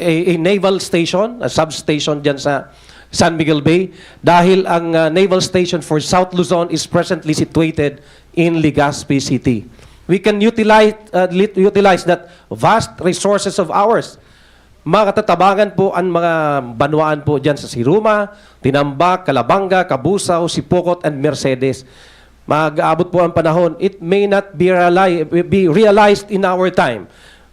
a, a naval station, a substation diyan sa San Miguel Bay, dahil ang, uh, naval station for South Luzon is presently situated in Legazpi City. We can utilize, uh, lit-, utilize that vast resources of ours. Makatatabangan po ang mga banwaan po diyan sa Siruma, Tinambac, Calabanga, Cabusao, Sipocot, and Mercedes. Mag-aabot po ang panahon, it may not be reali-, be realized in our time.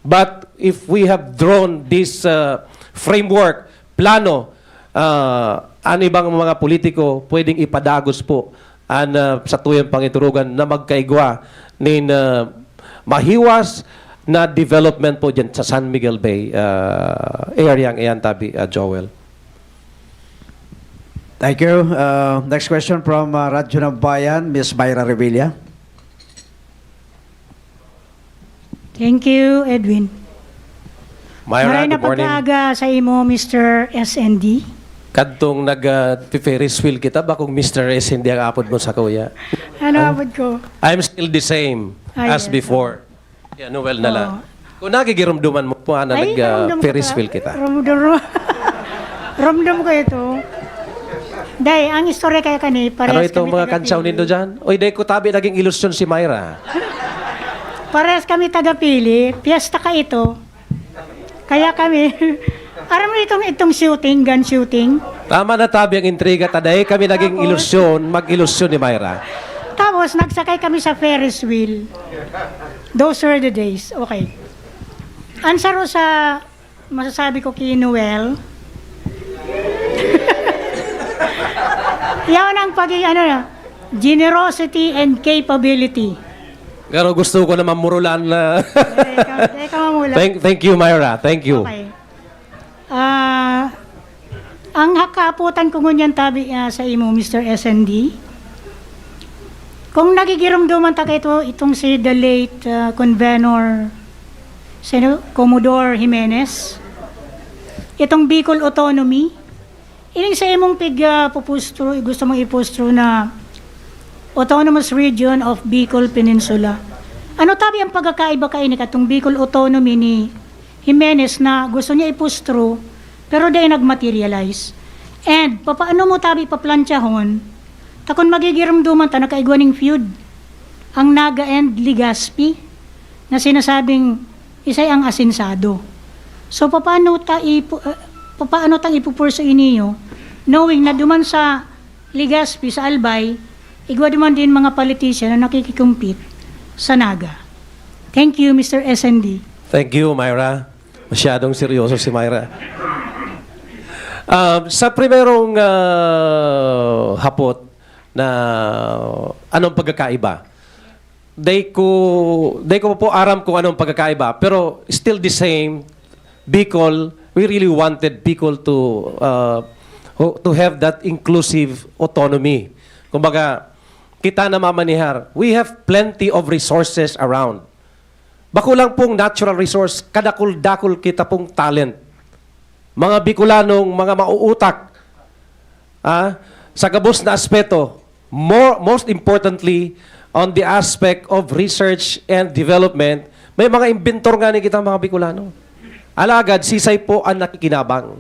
But if we have drawn this, uh, framework, plano, uh, an ibang mga politiko pwedeng ipadagos po an, uh, satuyang pangiturugan na magkaigwa nin, uh, mahiwas na development po diyan sa San Miguel Bay, uh, area ang iyan tabi, uh, Joel. Thank you. Uh, next question from, uh, Radyo ng Bayan, Miss Myra Revilla. Thank you, Edwin. Myra, Maray na good morning. Pagkaaga sa imo, Mister S N D. Kadtong nag, ah, Ferris wheel kita, bakong Mister S N D ang apod mo sa kuya. Ano apod ko? I'm still the same Ay, as yes. before. Yeah, Noel na lang. Oo. Kung nagigirumduman mo po, ana, Ay, nag, ah, ramdam ko Ferris ta-, wheel kita. ramdam, ramdam ko ito. Day, ang istorya kaya kani, parehas Ano itong kami mga taga kantsaw Pili. nindo dyan? Oy, day ko tabi naging ilusyon si Myra. Parehas kami taga Pili, piyesta ka ito. Kaya kami, aram mo itong, itong shooting, gun shooting? Tama na tabi ang intriga, ta dai kami naging Tapos? ilusyon, mag-ilusyon ni Myra. Tapos, nagsakay kami sa Ferris wheel. Those were the days. Okay. Answer ko sa masasabi ko kay Noel. Yan ang pag-, ano, generosity and capability. Pero gusto ko naman murulan na. Eh, ikaw, ikaw ang mula. Thank, thank you, Myra. Thank you. Okay. Ah, ang hakapotan ko ngunyan tabi, ah, sa imo, Mister S N D. Kung nagigirumduman ta kaito, itong si the late, ah, Convenor, sino? Commodore Jimenez. Itong Bicol Autonomy, Ining sa imong pig-, ah, pupustro, gusto mong ipustro na Autonomous Region of Bicol Peninsula. Ano tabi ang pagkakaiba kaini katong Bicol Autonomy ni Jimenez na gusto niya ipustro, pero dai nag-materialize? And papaano mo tabi paplantyahon, ta kun magigirumduman ta nakaigwa ning feud, ang Naga and Legazpi, na sinasabing isay ang asinsado. So, papaano ta ipu-, ah, papaano tang ipupursue niyo, knowing na duman sa Legazpi, sa Albay, igwa duman din mga politician na nakikikompete sa Naga? Thank you, Mister S N D. Thank you, Myra. Masyadong seryoso si Myra. Ah, sa primerong, ah, hapot na anong pagkakaiba? Dai ko, dai ko po aram kung anong pagkakaiba, pero still the same, Bicol, we really wanted Bicol to, uh, ho-, to have that inclusive autonomy. Kumbaga, kita na mamanihar, we have plenty of resources around. Bako lang pong natural resource, kadakul-dakul kita pong talent. Mga Bicolanong, mga mauutak, ah, sa gabos na aspeto, more, most importantly, on the aspect of research and development, may mga inventor nga ni kita, mga Bicolano. Alagad, sisay po ang nakikinabang?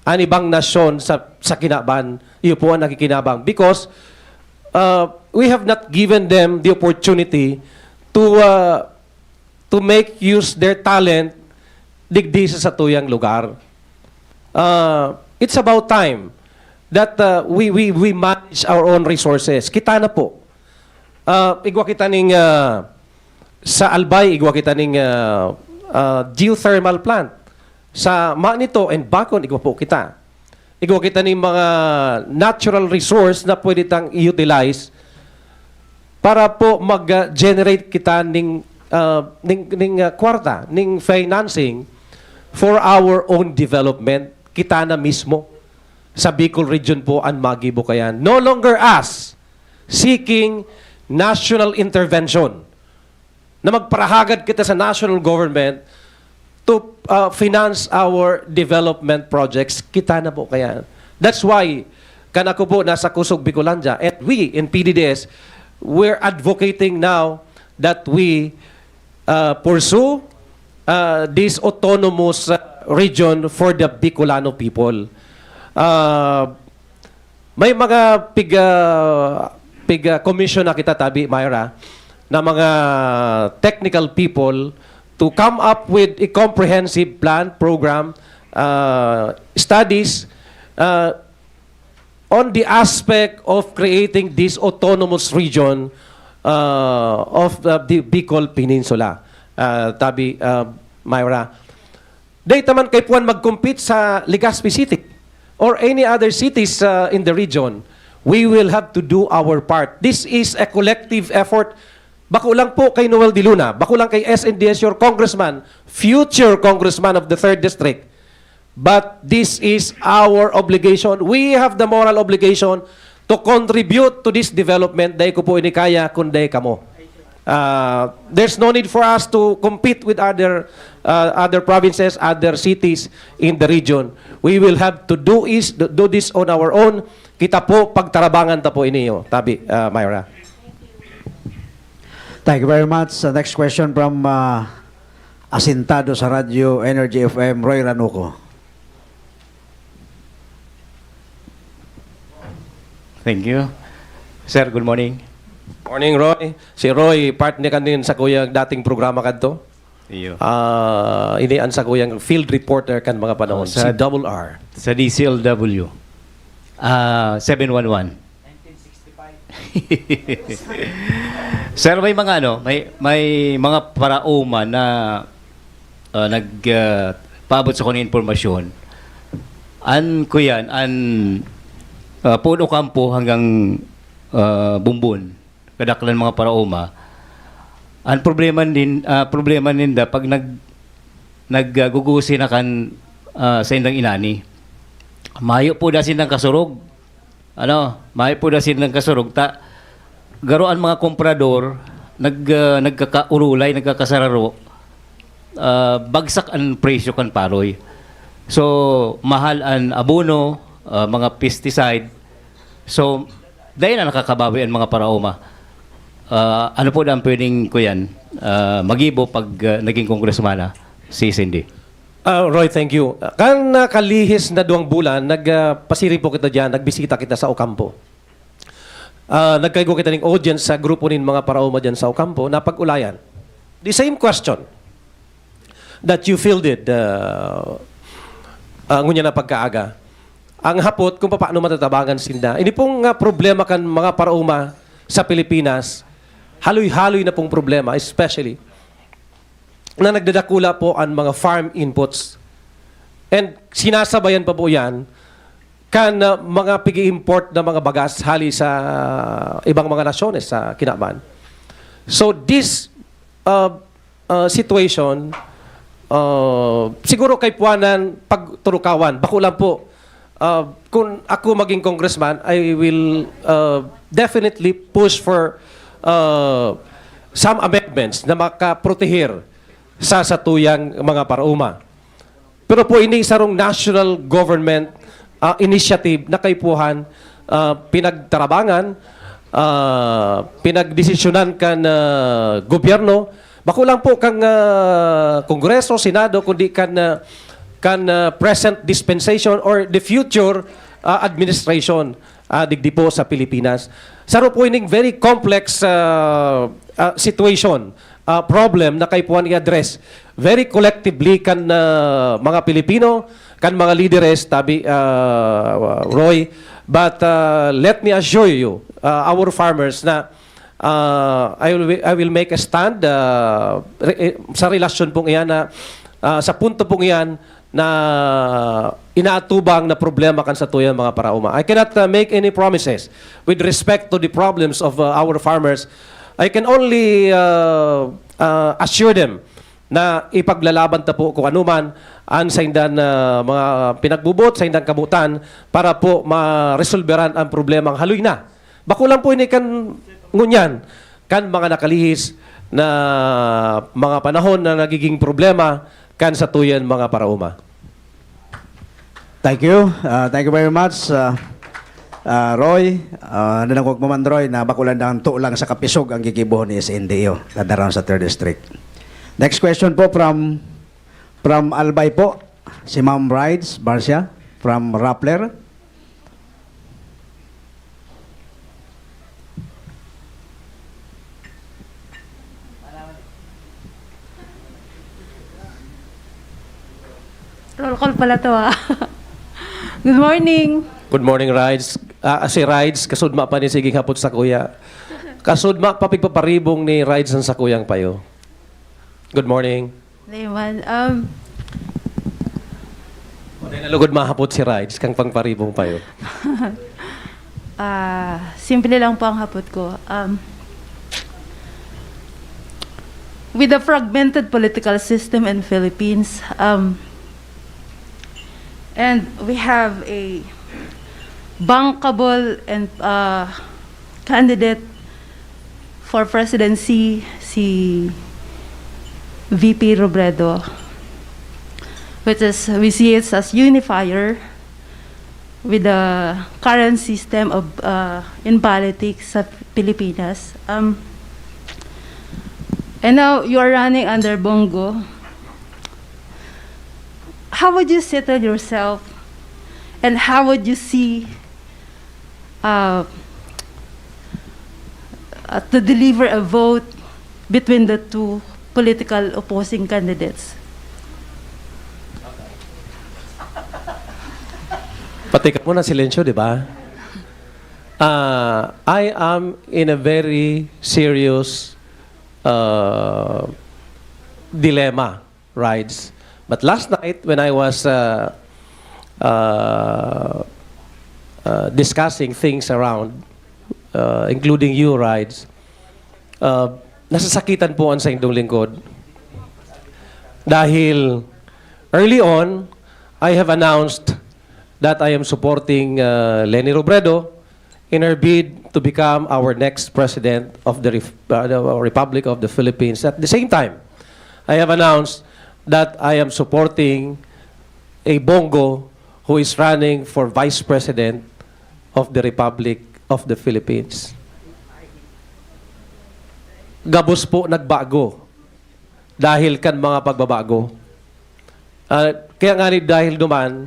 An ibang nasyon sa, sa kinaban, iyo po ang nakikinabang. Because, uh, we have not given them the opportunity to, uh, to make use their talent digdi sa satuyang lugar. Ah, it's about time that, ah, we, we, we manage our own resources. Kita na po. Ah, igwa kita ning, ah, sa Albay, igwa kita ning, ah, ah, geothermal plant. sa manito and bakon, igwa po kita. Igwa kita ning mga natural resource na pwede tang i-utilize para po mag-generate kita ning, ah, ning, ning, ah, kwarta, ning financing for our own development. Kita na mismo sa Bicol region po an magibo kayan. No longer us seeking national intervention na magparahagad kita sa national government to, ah, finance our development projects. Kita na po kayan. That's why, kan ako po nasa Kusog Bicolandia, and we in P D D S, we're advocating now that we, ah, pursue, ah, this autonomous, ah, region for the Bicolano people. Ah, may mga pig, ah, pig, ah, commission na kita tabi, Myra, na mga technical people to come up with a comprehensive plan, program, ah, studies, ah, on the aspect of creating this autonomous region, ah, of the, the Bicol Peninsula. Ah, tabi, ah, Myra. Dai ta man kaipuhan mag-compete sa Legazpi City or any other cities, ah, in the region. We will have to do our part. This is a collective effort. Bako lang po kay Noel de Luna, bako lang kay S N D S, your congressman, future congressman of the third District. But this is our obligation. We have the moral obligation to contribute to this development. Dai ko po ini kaya kung dai kamo. Ah, there's no need for us to compete with other, ah, other provinces, other cities in the region. We will have to do is do this on our own. Kita po, pagtarabangan ta po ini, oh, tabi, ah, Myra. Thank you very much. Uh, next question from uh, Asintado sa Radyo Energy F M, Roy Ranuco. Thank you. Sir, good morning. Morning, Roy. Si Roy, part niya kanin sa kuyang dating programa kadto. Iyo. Ah, ini ang sa kuyang field reporter kan mga panahon, Oh, sa- si Double R. Sa D C L W. Ah, seven one one. Sir, may mga ano, may may mga paraoma na ah, nag ah, paabot sa kuno impormasyon. An kuyan, an ah, Puno Campo hanggang ah, Bumbon, kadaklan mga paraoma. An problema din, ah, problema ninda pag nag naggugusi na kan ah, sa indang inani. Mayo po da sindang kasurog. Ano, mayo po da sindang kasurog ta garo an mga komprador nag ah, nagkakaurulay, nagkakasararo. Ah, bagsak an presyo kan paroy. So, mahal an abono, ah, mga pesticide. So, dai na nakakabawi an mga paraoma. Ah, ano po na ang pwedeng, kuyan, ah, magibo pag ah, naging kongresmana si Cindy? Ah, Roy, thank you. Kan nakalihis na duwang bulan, nagpasiring po kita diyan, nagbisita kita sa Ocampo. Ah, nagkaigwa kita ning audience sa grupo nin mga paraoma diyan sa Ocampo, napag-ulayan. The same question that you fielded, ah, ah, ngunyan na pagkaaga. Ang hapot kung paano matatabangan sinda. Ini pong, ah, problema kan mga paraoma sa Pilipinas, haloy-haloy na pong problema, especially na nagdadakula po ang mga farm inputs. And sinasabayan pa po yan kan, ah, mga pig-i-import na mga bagas hali sa ibang mga nasyones sa kinaban. So this, ah, ah, situation, ah, siguro kaipuhanan pagturukawan. Bako lang po, ah, kung ako maging congressman, I will, ah, definitely push for, ah, some amendments na makaprotehir sa satuyang mga paraoma. Pero po ini sarong national government, ah, initiative na kaipuhan, ah, pinagtarabangan, ah, pinagdesisyonan kan, ah, gobyerno. Bako lang po kang, ah, Kongreso, Senado, kundi kan, ah, kan, ah, present dispensation or the future, ah, administration, ah, digdi po sa Pilipinas. Saro po ining very complex, ah, ah, situation, ah, problem na kaipuhan i-address very collectively kan, ah, mga Pilipino, kan mga lideres, tabi, ah, Roy. But, ah, let me assure you, ah, our farmers, na, ah, I will, I will make a stand, ah, re- eh, sa relasyon pong iyan na, ah, sa punto pong iyan na inaatubang na problema kan satuyang mga paraoma. I cannot, uh, make any promises with respect to the problems of, uh, our farmers. I can only, uh, uh, assure them na ipaglalaban ta po kung ano man ang saindang, ah, mga pinagbubuot, saindang kabutan para po maresolberan ang problemang haloy na. Bako lang po ini kan ngunyan, kan mga nakalihis na mga panahon na nagiging problema kan satuyang mga paraoma. Thank you. Uh, thank you very much, uh, uh, Roy. Uh, nanangog mo man, Roy, na bako lang daw to lang sa kapisog ang gigibohon ni S N D U, that around sa third District. Next question po from from Albay po, si Ma'am Rides Barcia from Rappler. Roll call pala to ah. Good morning. Good morning, Rides. Ah, si Rides, kasudma pa ni siging hapot sa kuya. Kasudma pa pigpaparibong ni Rides ang sakuyang payo. Good morning. Layman, um, Wala na lugod mahapot si Rides, kang pangparibong payo. Ah, simple lang po ang hapot ko. Um, with the fragmented political system in Philippines, um, and we have a bankable and uh, candidate for presidency, si V P Robredo, which is we see it as unifier with the current system of uh, in politics sa Pilipinas. Um, and now you are running under Bongo. How would you settle yourself, and how would you see uh, uh, to deliver a vote between the two political opposing candidates? Pati ka muna, silensyo, di ba? Ah, I am in a very serious uh, dilemma, Rides. But last night, when I was uh, uh, uh, discussing things around, uh, including you, Rides, uh, nasasakitan po ang saindong lingkod. Dahil early on, I have announced that I am supporting uh, Leni Robredo in her bid to become our next president of the, Ref- uh, the Republic of the Philippines. At the same time, I have announced that I am supporting a Bongo who is running for vice president of the Republic of the Philippines. Gabos po nagbago dahil kan mga pagbabago. Ah, kaya nga ni dahil duman,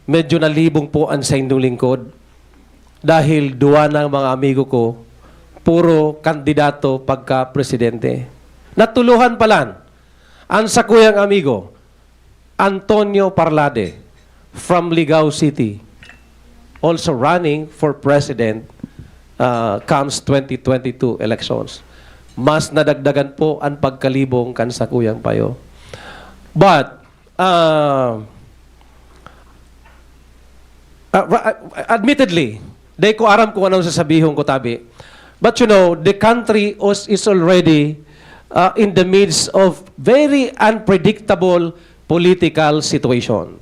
medyo nalibong po ang saindong lingkod. Dahil duwa ng mga amigo ko, puro kandidato pagka-presidente. Natuluhan palan, ang sakuyang amigo, Antonio Parlade from Ligao City, also running for president uh, comes twenty twenty-two elections. Mas nadagdagan po ang pagkalibong kan sakuyang payo. But, uh, uh, admittedly, dai ko aram kung anong sasabihon ko, tabi. But you know, the country is already uh, in the midst of very unpredictable political situation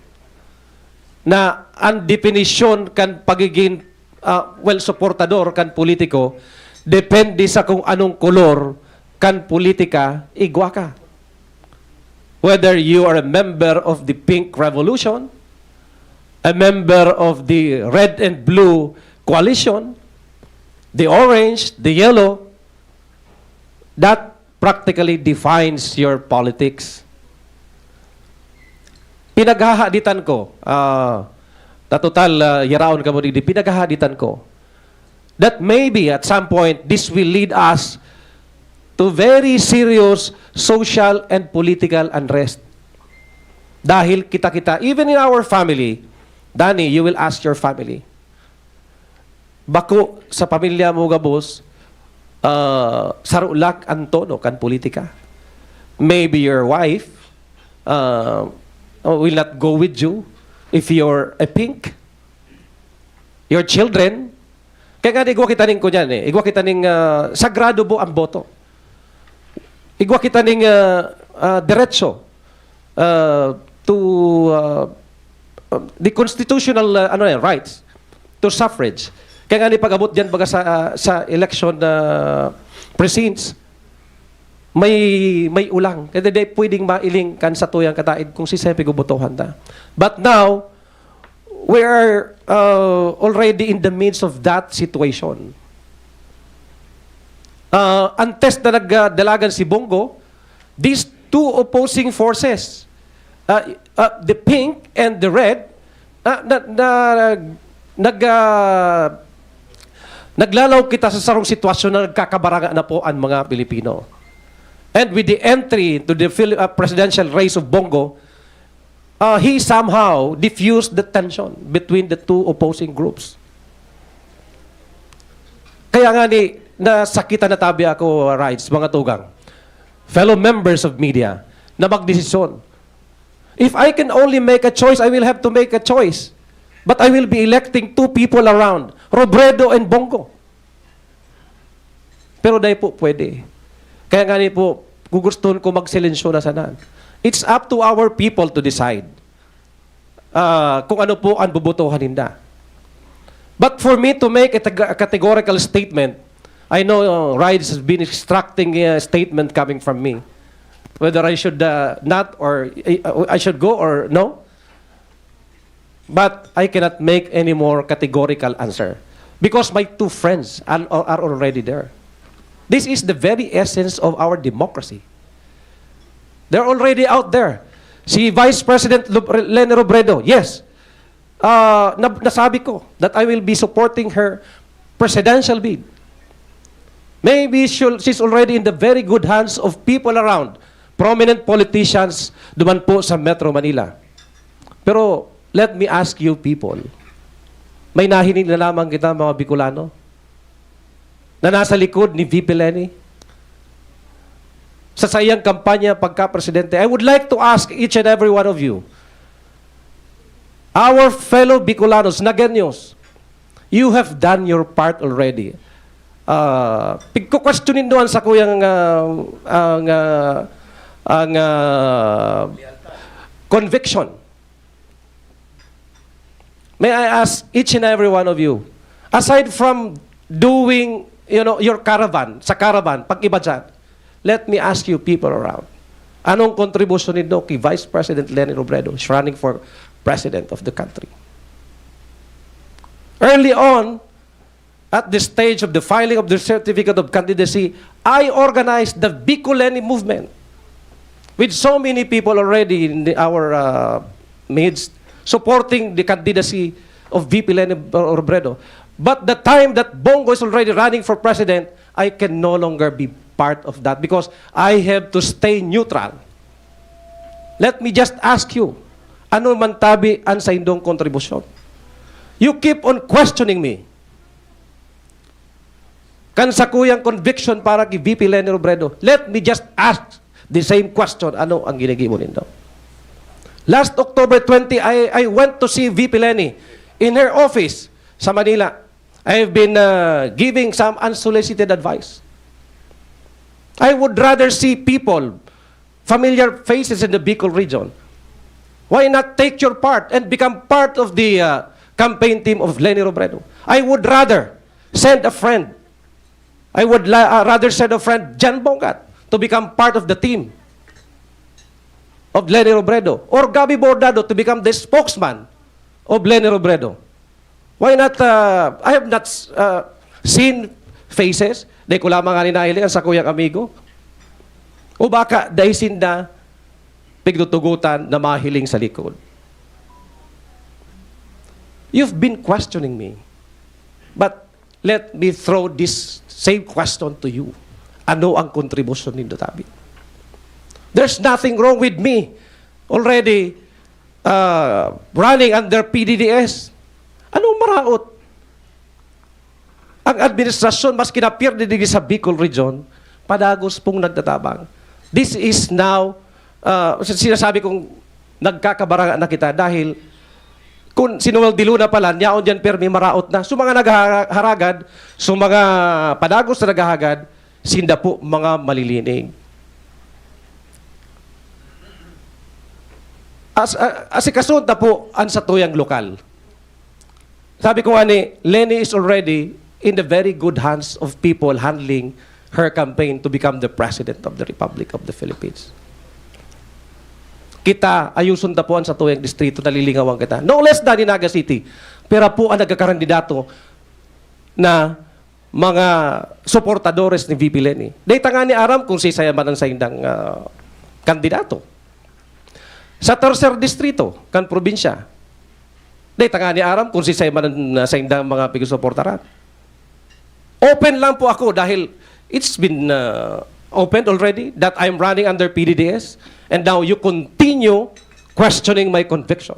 na ang definisyon kan pagiging, uh, well, suportador kan politiko depende sa kung anong kolor kan politika igwa ka. Whether you are a member of the Pink Revolution, a member of the Red and Blue Coalition, the orange, the yellow, that practically defines your politics. Pinaghahaditan ko, ah, na total, ah, yaraon kamo digdi, pinaghahaditan ko that maybe at some point this will lead us to very serious social and political unrest. Dahil kita-kita, even in our family, Danny, you will ask your family, bako sa pamilya mo gabos, ah, saro lang ang tono kan politika. Maybe your wife, ah, uh, will not go with you if you're a pink. Your children, kaya nga igwa kita ning kunyan eh, igwa kita ning ah, sagrado po ang boto. Igwa kita ning ah, ah, diretso ah, to ah, ah, the constitutional ah, ano yan, rights to suffrage. Kaya nga ni pag-abot diyan baga sa ah, sa election na precincts, may may ulang. Kaya di pwedeng mailing kan sa tuyang kataid kung si Sepe gubotohan ta. But now, we are uh, already in the midst of that situation. Uh, ang test na nagdalagan si Bongo, these two opposing forces, uh, uh, the pink and the red, uh, na, na, nag, uh, naglalaw kita sa sarong sitwasyon na nagkakabaranga na po ang mga Pilipino. And with the entry to the Phil- uh, presidential race of Bongo, uh, he somehow diffused the tension between the two opposing groups. Kaya nga ni, nasakitan na tabi ako, Rides, mga tugang, fellow members of media, na magdesisyon. If I can only make a choice, I will have to make a choice. But I will be electing two people around, Robredo and Bongo. Pero dai po pwede. Kaya nga ni po, gugustuhon ko magsilensyo na sana. It's up to our people to decide ah, kung ano po ang bubotohan ninda. But for me to make a tag- a categorical statement, I know uh, Rides has been extracting a statement coming from me, whether I should uh, not or uh, I should go or no. But I cannot make any more categorical answer because my two friends are, are already there. This is the very essence of our democracy. They're already out there. Si Vice President Lub- Leni Robredo, yes. Ah, na- nasabi ko that I will be supporting her presidential bid. Maybe she'll, she's already in the very good hands of people around, prominent politicians duman po sa Metro Manila. Pero let me ask you people, may nahiling na lamang kita, mga Bicolano, na nasa likod ni V P Leni sa saiyang kampanya pagka-presidente? I would like to ask each and every one of you, our fellow Bicolanos, Nagueños, you have done your part already. Uh, pigkukwestiyonin doon sa kuyang uh, ang, uh, ang uh, conviction. May I ask each and every one of you, aside from doing, you know, your caravan, sa caravan, pag iba dyan, let me ask you people around, anong kontribusyon nindo kay Vice President Leni Robredo is running for President of the country? Early on, at the stage of the filing of the certificate of candidacy, I organized the Bicoleni movement with so many people already in the, our uh, midst supporting the candidacy of V P Leni Robredo. But the time that Bongo is already running for president, I can no longer be part of that because I have to stay neutral. Let me just ask you, ano man tabi ang sa indong kontribusyon? You keep on questioning me. Kan sakuyang conviction para ki V P Leni Robredo, let me just ask the same question, ano ang ginigibo nindo? Last October twenty, I, I went to see V P Leni in her office sa Manila. I have been uh, giving some unsolicited advice. I would rather see people, familiar faces in the Bicol region. Why not take your part and become part of the uh, campaign team of Leni Robredo? I would rather send a friend. I would la- uh, rather send a friend, Jan Bongat, to become part of the team of Leni Robredo, or Gabby Bordado to become the spokesman of Leni Robredo. Why not, uh, I have not uh, seen faces. Dai ko lamang nga nahiling ang sakuyang amigo. O baka dai sinda pigtutugutan na mahiling sa likod. You've been questioning me. But let me throw this same question to you. Ano ang kontribusyon nindo tabi? There's nothing wrong with me already uh, running under P D D S. Anong maraot? Ang administrasyon, mas kinapir digdi sa Bicol Region, padagos pong nagtatabang. This is now, uh, sinasabi kong Nagkakabaraha na kita dahil kun si Noel de Luna pala, yaon diyan permi maraot na. So, mga naghaharagad, so, mga padagos na naghahagad, sinda po mga malilinig. As, a-, asikasuon ta po an satuyang lokal. Sabi ko nga ni, Leni is already in the very good hands of people handling her campaign to become the President of the Republic of the Philippines. Kita, ayuson ta po an satuyang distrito, nalilingawan kita. No less than in Naga City, pira po ang nagkakandidato na mga suportadores ni V P Leni. Dai ta ngani aram kung siisay man ang saindang, ah, kandidato. Sa tercer distrito kan probinsya, dai ta ngani aram kung siisay man ang, ah, saindang mga pigsusuportaran. Open lang po ako dahil it's been, ah, opened already that I'm running under P D D S, and now you continue questioning my conviction.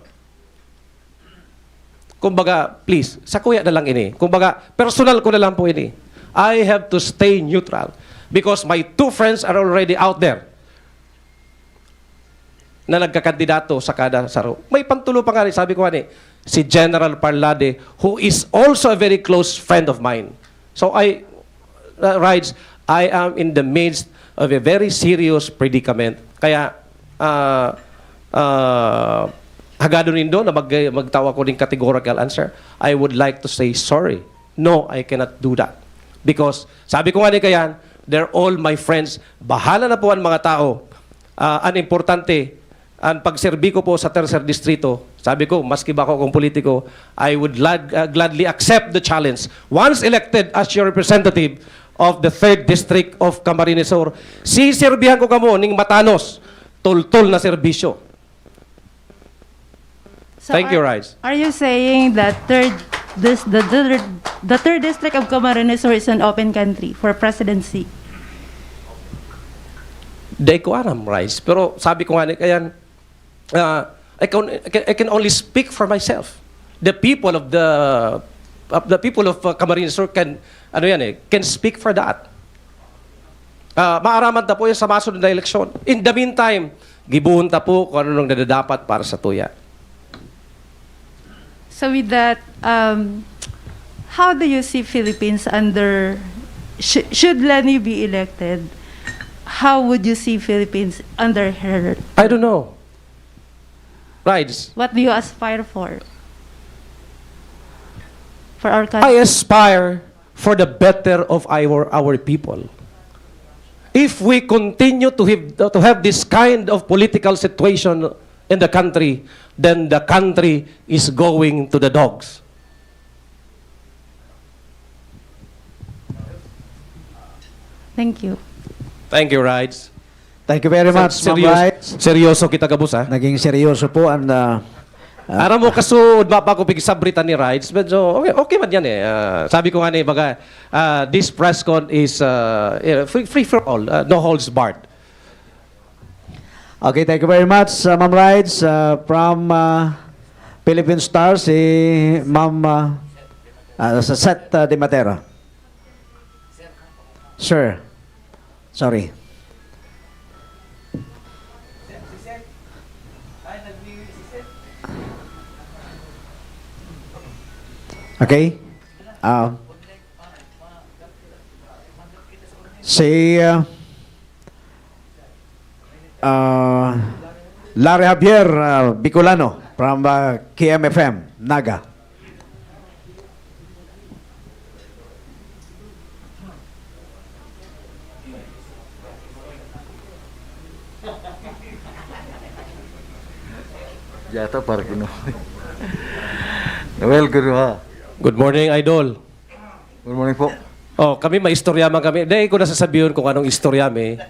Kumbaga, please, sakuya na lang ini. Kumbaga, personal ko na lang po ini. I have to stay neutral because my two friends are already out there na nagkakandidato sa kada saro. May pantulo pa nga rin, sabi ko nga ni, si General Parlade, who is also a very close friend of mine. So I, uh, Raj, I am in the midst of a very serious predicament. Kaya, ah, ah, hagadon nindo na mag-, magtao ako ning categorical answer. I would like to say sorry. No, I cannot do that. Because, sabi ko nga ni Kayan, they're all my friends. Bahala na po ang mga tao. Ah, ang importante, ang pagserbi ko po sa Tercer Distrito, sabi ko, maski ba ako akong politiko, I would glad-, ah, gladly accept the challenge. Once elected as your representative of the Third District of Camarines Sur, siserbihan ko kamo ning matanos, toltol na serbisyo. So, Thank you, are, Rice. Are you saying that third, this, the, the, the third district of Camarines Sur is an open country for presidency? Dai ko aram, Rice. Pero sabi ko nga ni Kayan, ah, I can, I can, I can only speak for myself. The people of the, of the people of, uh, Camarines Sur can, ano yan eh, can speak for that. Ah, maaraman ta po yan sa masunod na eleksyon. In the meantime, gibohon ta po kung ano nang nadadapat para sa tuya. So with that, um, how do you see Philippines under, sh-, should Leni be elected? How would you see Philippines under her? I don't know. Rides. What do you aspire for? For our country? I aspire for the better of our, our people. If we continue to have, to have this kind of political situation in the country, then the country is going to the dogs. Thank you. Thank you, Rides. Thank you very much, Ma'am Rides. Seryoso kita gabos, ha? Naging seryoso po ang, ah, ah, Aram mo, kasuod, mapa ko pigsabritan ni Rides. Medyo okay, okay man yan eh. Ah, sabi ko nga ni, baga, ah, this press con is, ah, eh, free, free for all, ah, no holds barred. Okay, thank you very much, uh, Ma'am Rides. Uh, from, uh, Philippine Star, si Ma'am, uh, uh, Suzette, uh, De Matera. Sir, sorry. Okay. Uh, si, uh, Ah, Larry Javier, ah, Bicolano, from, ah, K M F M, Naga. Yata, parang ano. Well, good, ha? Good morning, Idol. Good morning po. Oh, kami, maistorya man kami. Dai ko na sasabihon kung anong istorya mi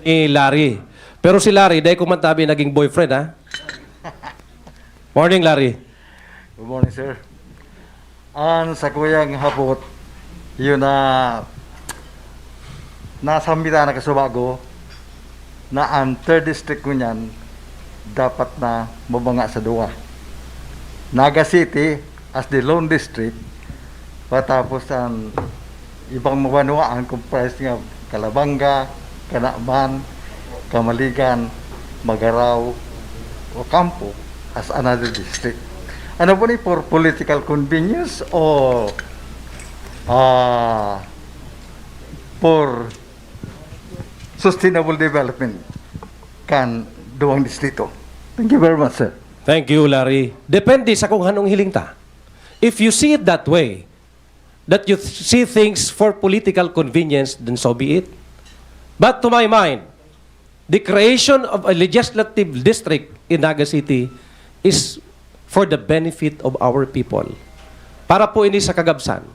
ni Larry. Pero si Larry, dai ko man tabi naging boyfriend, ha? Morning, Larry. Good morning, sir. An sakuyang hapot, yun na, nasa mitad na kasubago, na ang third district ngunyan dapat na mabanga sa duwa. Naga City as the lone district, patapos ang ibang mabanwaan comprised nga Calabanga, Canaban, Camaligan, Magarao, Ocampo as another district. Ano po ni, for political convenience o, ah, for sustainable development kan duwang distrito? Thank you very much, sir. Thank you, Larry. Depende sa kung anong hiling ta. If you see it that way, that you th- see things for political convenience, then so be it. But to my mind, the creation of a legislative district in Naga City is for the benefit of our people. Para po ini sa kagabsan.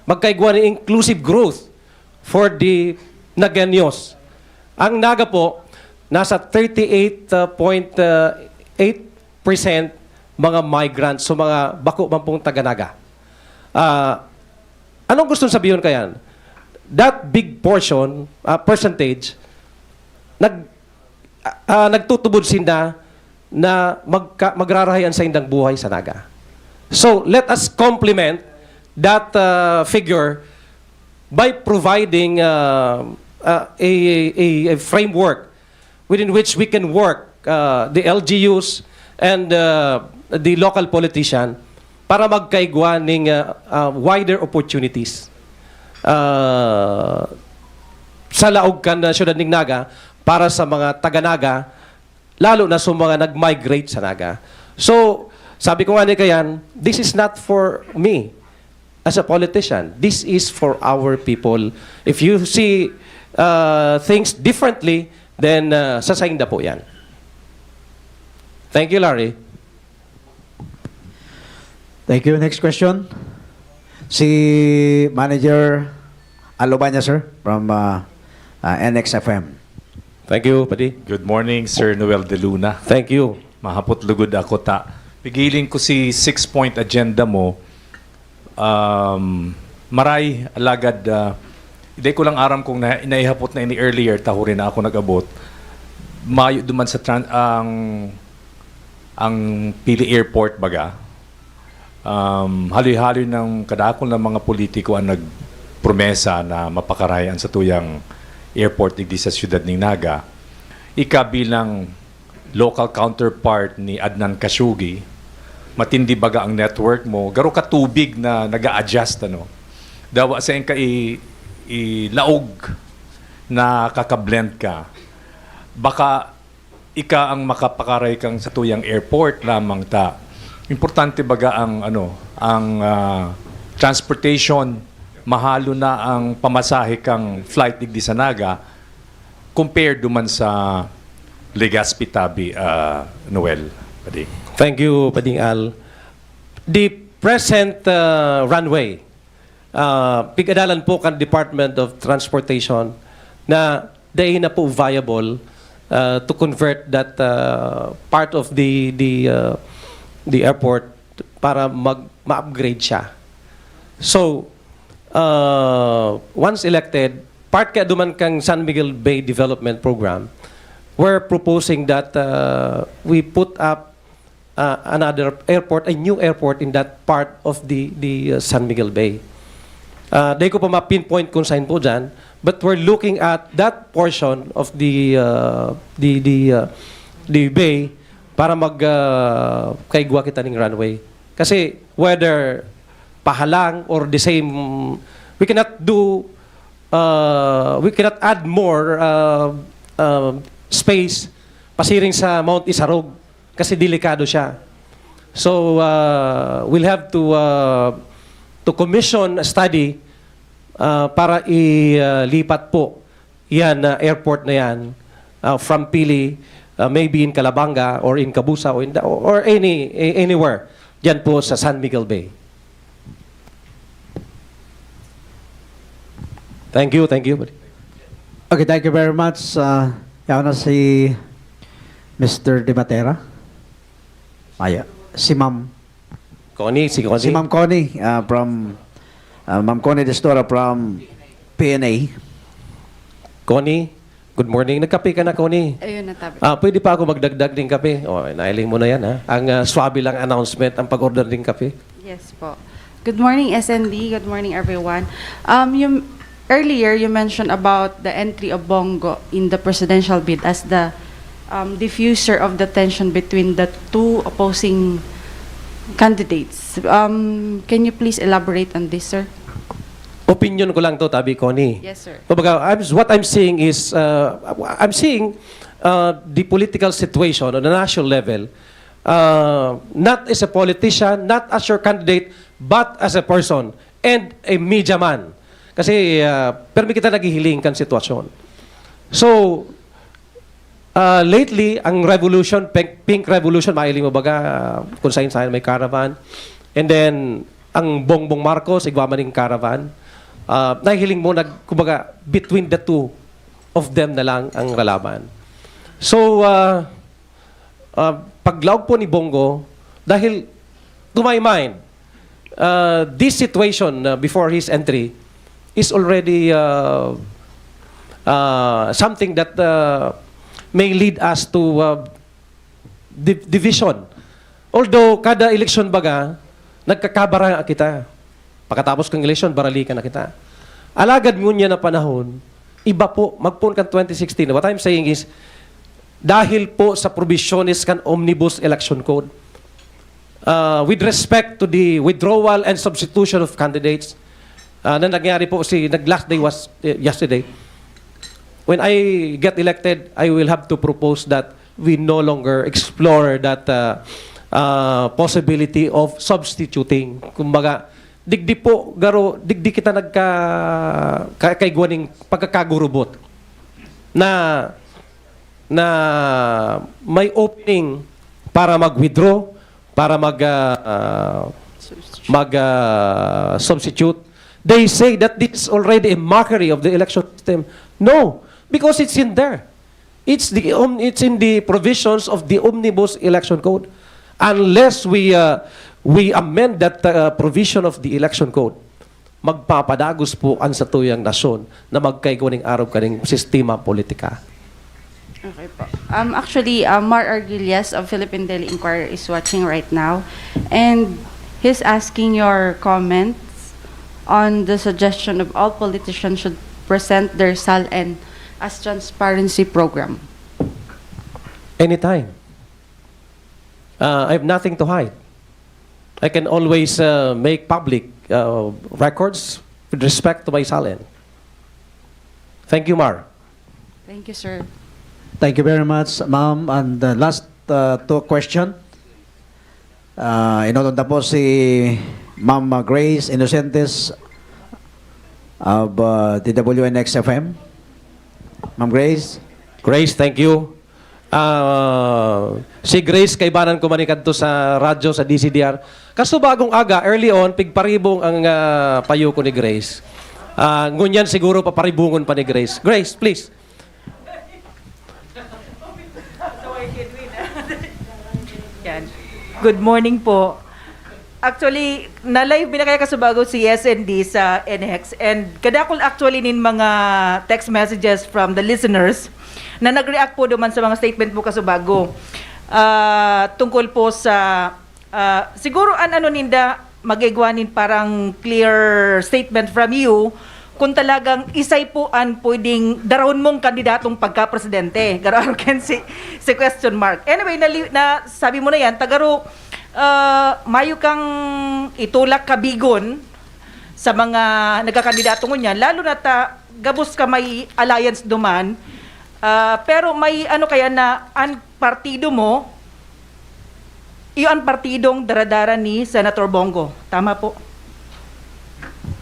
Magkaigwa ni inclusive growth for the Nagueños. Ang Naga po, nasa thirty-eight point eight percent mga migrants, so mga bako man pong taga-Naga. Ah, anong gustong sabihon kayan? That big portion, ah, percentage, nag, ah, nagtutubod sinda na magka, magrarahay an saindang buhay sa Naga. So, let us complement that, ah, figure by providing, ah, ah, a, a, a framework within which we can work, uh, the L G Us and, uh, the local politician para magkaigwa ning, uh, uh, wider opportunities, uh, sa laog kan, uh, siyudad ning Naga para sa mga taga-Naga, lalo na sa mga nag-migrate sa Naga. So, sabi ko nga ni Kayan, this is not for me as a politician. This is for our people. If you see, uh, things differently, then, uh, sa sainda po yan. Thank you, Larry. Thank you. Next question. Si Manager Alobanya, sir, from uh, uh, N X F M. Thank you, Padi. Good morning, Sir Noel De Luna. Thank you. Mahapot lugod ako ta. Pigiling ko si six-point agenda mo. Um, maray, alagad, uh, hindi ko lang aram kung na, naihapot na ini earlier, ta huri na ako nag-abot. Mayo duman sa tran- ang ang Pili Airport baga. Um, haloy-haloy ng kadakul na mga politiko ang nagpromesa na mapakaray an satuyang airport digdi sa siyudad ning Naga. Ika bilang local counterpart ni Adnan Khashoggi, matindi baga ang network mo, garo ka tubig na nag-a-adjust, ano? Dawa sa ka i, ilaog na kakablend ka. Baka ika ang makapakaray kang satuyang airport lamang ta. Importante baga ang, ano, ang, ah, transportation, mahalo na ang pamasahe kang flight digdi sa Naga compared duman sa Legazpi tabi, ah, Noel, Padi. Thank you, Pading Al. The present, uh, runway, uh, pig-adalan po kan Department of Transportation na dai na po viable, uh, to convert that, uh, part of the the uh, the airport para mag ma-upgrade siya. So, uh, once elected, part kaya duman kang San Miguel Bay Development Program, we're proposing that, uh, we put up, uh, another airport, a new airport in that part of the the uh, San Miguel Bay. Uh, dai ko pa ma-pinpoint kung saan po dyan, but we're looking at that portion of the uh, the the uh, the bay para mag uh, kaigwa kita ning runway. Kasi whether pahalang or the same, we cannot do, uh, we cannot add more uh, uh, space pasiring sa Mount Isarog kasi delikado siya. So, uh, we'll have to uh, to commission a study uh, para ilipat po yan na airport na yan uh, from Pili, uh, maybe in Calabanga or in Cabusa or, in the, or any a- anywhere dyan po sa San Miguel Bay. Thank you, thank you. Okay, thank you very much. Uh, yaw na si Mister De Matera. Maya. Si Ma'am. Connie, si Connie. Si Ma'am Connie uh, from uh, Ma'am Connie Destora from P N A. Connie, good morning. Nagkape ka na, Connie? Ayun, natabi. Ah, pwede pa ako magdagdag ng kape? Oh, nailing mo na yan, ha? Ang ah, swabe lang announcement, ang pag-order ng kape. Yes po. Good morning, S N D. Good morning, everyone. Um, you, earlier, you mentioned about the entry of Bongo in the presidential bid as the um, diffuser of the tension between the two opposing candidates. Um, can you please elaborate on this, sir? Opinion ko lang to, Tabi Connie. Yes, sir. Kumbaga, I'm, what I'm seeing is, uh, I'm seeing uh, the political situation on a national level, uh, not as a politician, not as your candidate, but as a person and a media man. Kasi uh, permi kita naghihiling kan sitwasyon. So, uh, lately, ang revolution, pink, pink revolution, mahiling mo baga, uh, kung saan-saan may caravan. And then, ang Bongbong Marcos, igwa man yung caravan. Uh, nahihiling mo, nag, kumbaga, between the two of them na lang ang lalaban. So, uh, uh, paglaog po ni Bongo, dahil to my mind, uh, this situation uh, before his entry is already uh, uh, something that uh, may lead us to uh, div- division. Although kada eleksyon baga, nagkakabara kita. Pagkatapos ng eleksyon, baralikan na kita. Alagad ngunyan na panahon, iba po, magpoon kan twenty sixteen. What I'm saying is, dahil po sa provisiones kan Omnibus Election Code, uh, with respect to the withdrawal and substitution of candidates, uh, na nangyari po si, nag last day was uh, yesterday. When I get elected, I will have to propose that we no longer explore that uh, uh, possibility of substituting. Kumbaga, digdi po, garo, digdi kita nagka, ka, kaigwa ning pagkakagurubot na, na may opening para mag-withdraw, para mag, uh, uh, mag uh, substitute. They say that this is already a mockery of the election system. No, because it's in there. It's the um, it's in the provisions of the Omnibus Election Code. Unless we uh, we amend that uh, provision of the election code, magpapadagos po ang satuyang nasyon na magkaigwa ning arog kaning sistema politika. Okay po. Um, actually, uh, Mar Arguelles of Philippine Daily Inquirer is watching right now. And he's asking your comments on the suggestion of all politicians should present their SALN as transparency program. Anytime. Uh, I have nothing to hide. I can always uh, make public uh, records with respect to my SALN. Thank you, Mar. Thank you, sir. Thank you very much, ma'am. And the last uh, two question. Uh, inodonta po si Ma'am uh, Grace Innocentes of uh, D W N X F M. Ma'am Grace? Grace, thank you. Uh, si Grace, kaibanan ko manikadto sa radyo, sa D C D R. Kasubagong aga, early on, pigparibong ang uh, payo ko ni Grace. Uh, ngunyan siguro paparibungon pa ni Grace. Grace, please. Yan. Good morning po. Actually, na-live mi na kaya kasubago si S N D sa N X, and kadakol actually nin mga text messages from the listeners na nag-react po duman sa mga statement po kasubago. Ah, tungkol po sa, ah, siguro an ano ninda, magigwa nin parang clear statement from you kung talagang isay po an pwedeng darahon mong kandidatong pagka-presidente. Garo ken si, si question mark. Anyway, nali, na, sabi mo na yan, tagaro, ah, mayo kang itulak kabigon sa mga nagkakandidato ngunyan, lalo na ta gabos ka may alliance duman. Ah, pero may ano kaya na an partido mo, iyo an partidong daradara ni Senator Bongo. Tama po?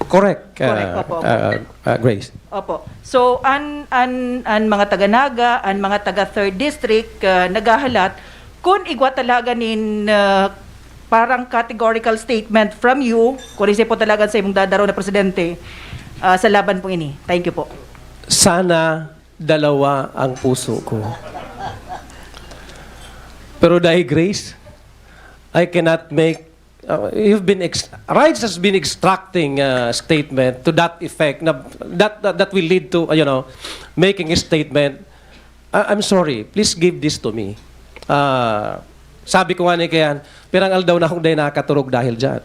Correct, Correct, uh, opo, opo. uh, uh, Grace. Opo. So, an, an, an mga taga Naga, an mga taga third District, ah, naghahalat, kun igwa talaga nin ah, parang categorical statement from you, kung isay po talaga sa imong dadaro na presidente, ah, sa laban po ini. Thank you po. Sana dalawa ang puso ko. Pero dahil Grace, I cannot make uh, you've been ex- Rides has been extracting a statement to that effect na that that, that will lead to uh, you know making a statement. I- I'm sorry, please give this to me. Uh, sabi ko nga ni Kayan, pirang aldaw na akong dahil nakaturog dahil dyan.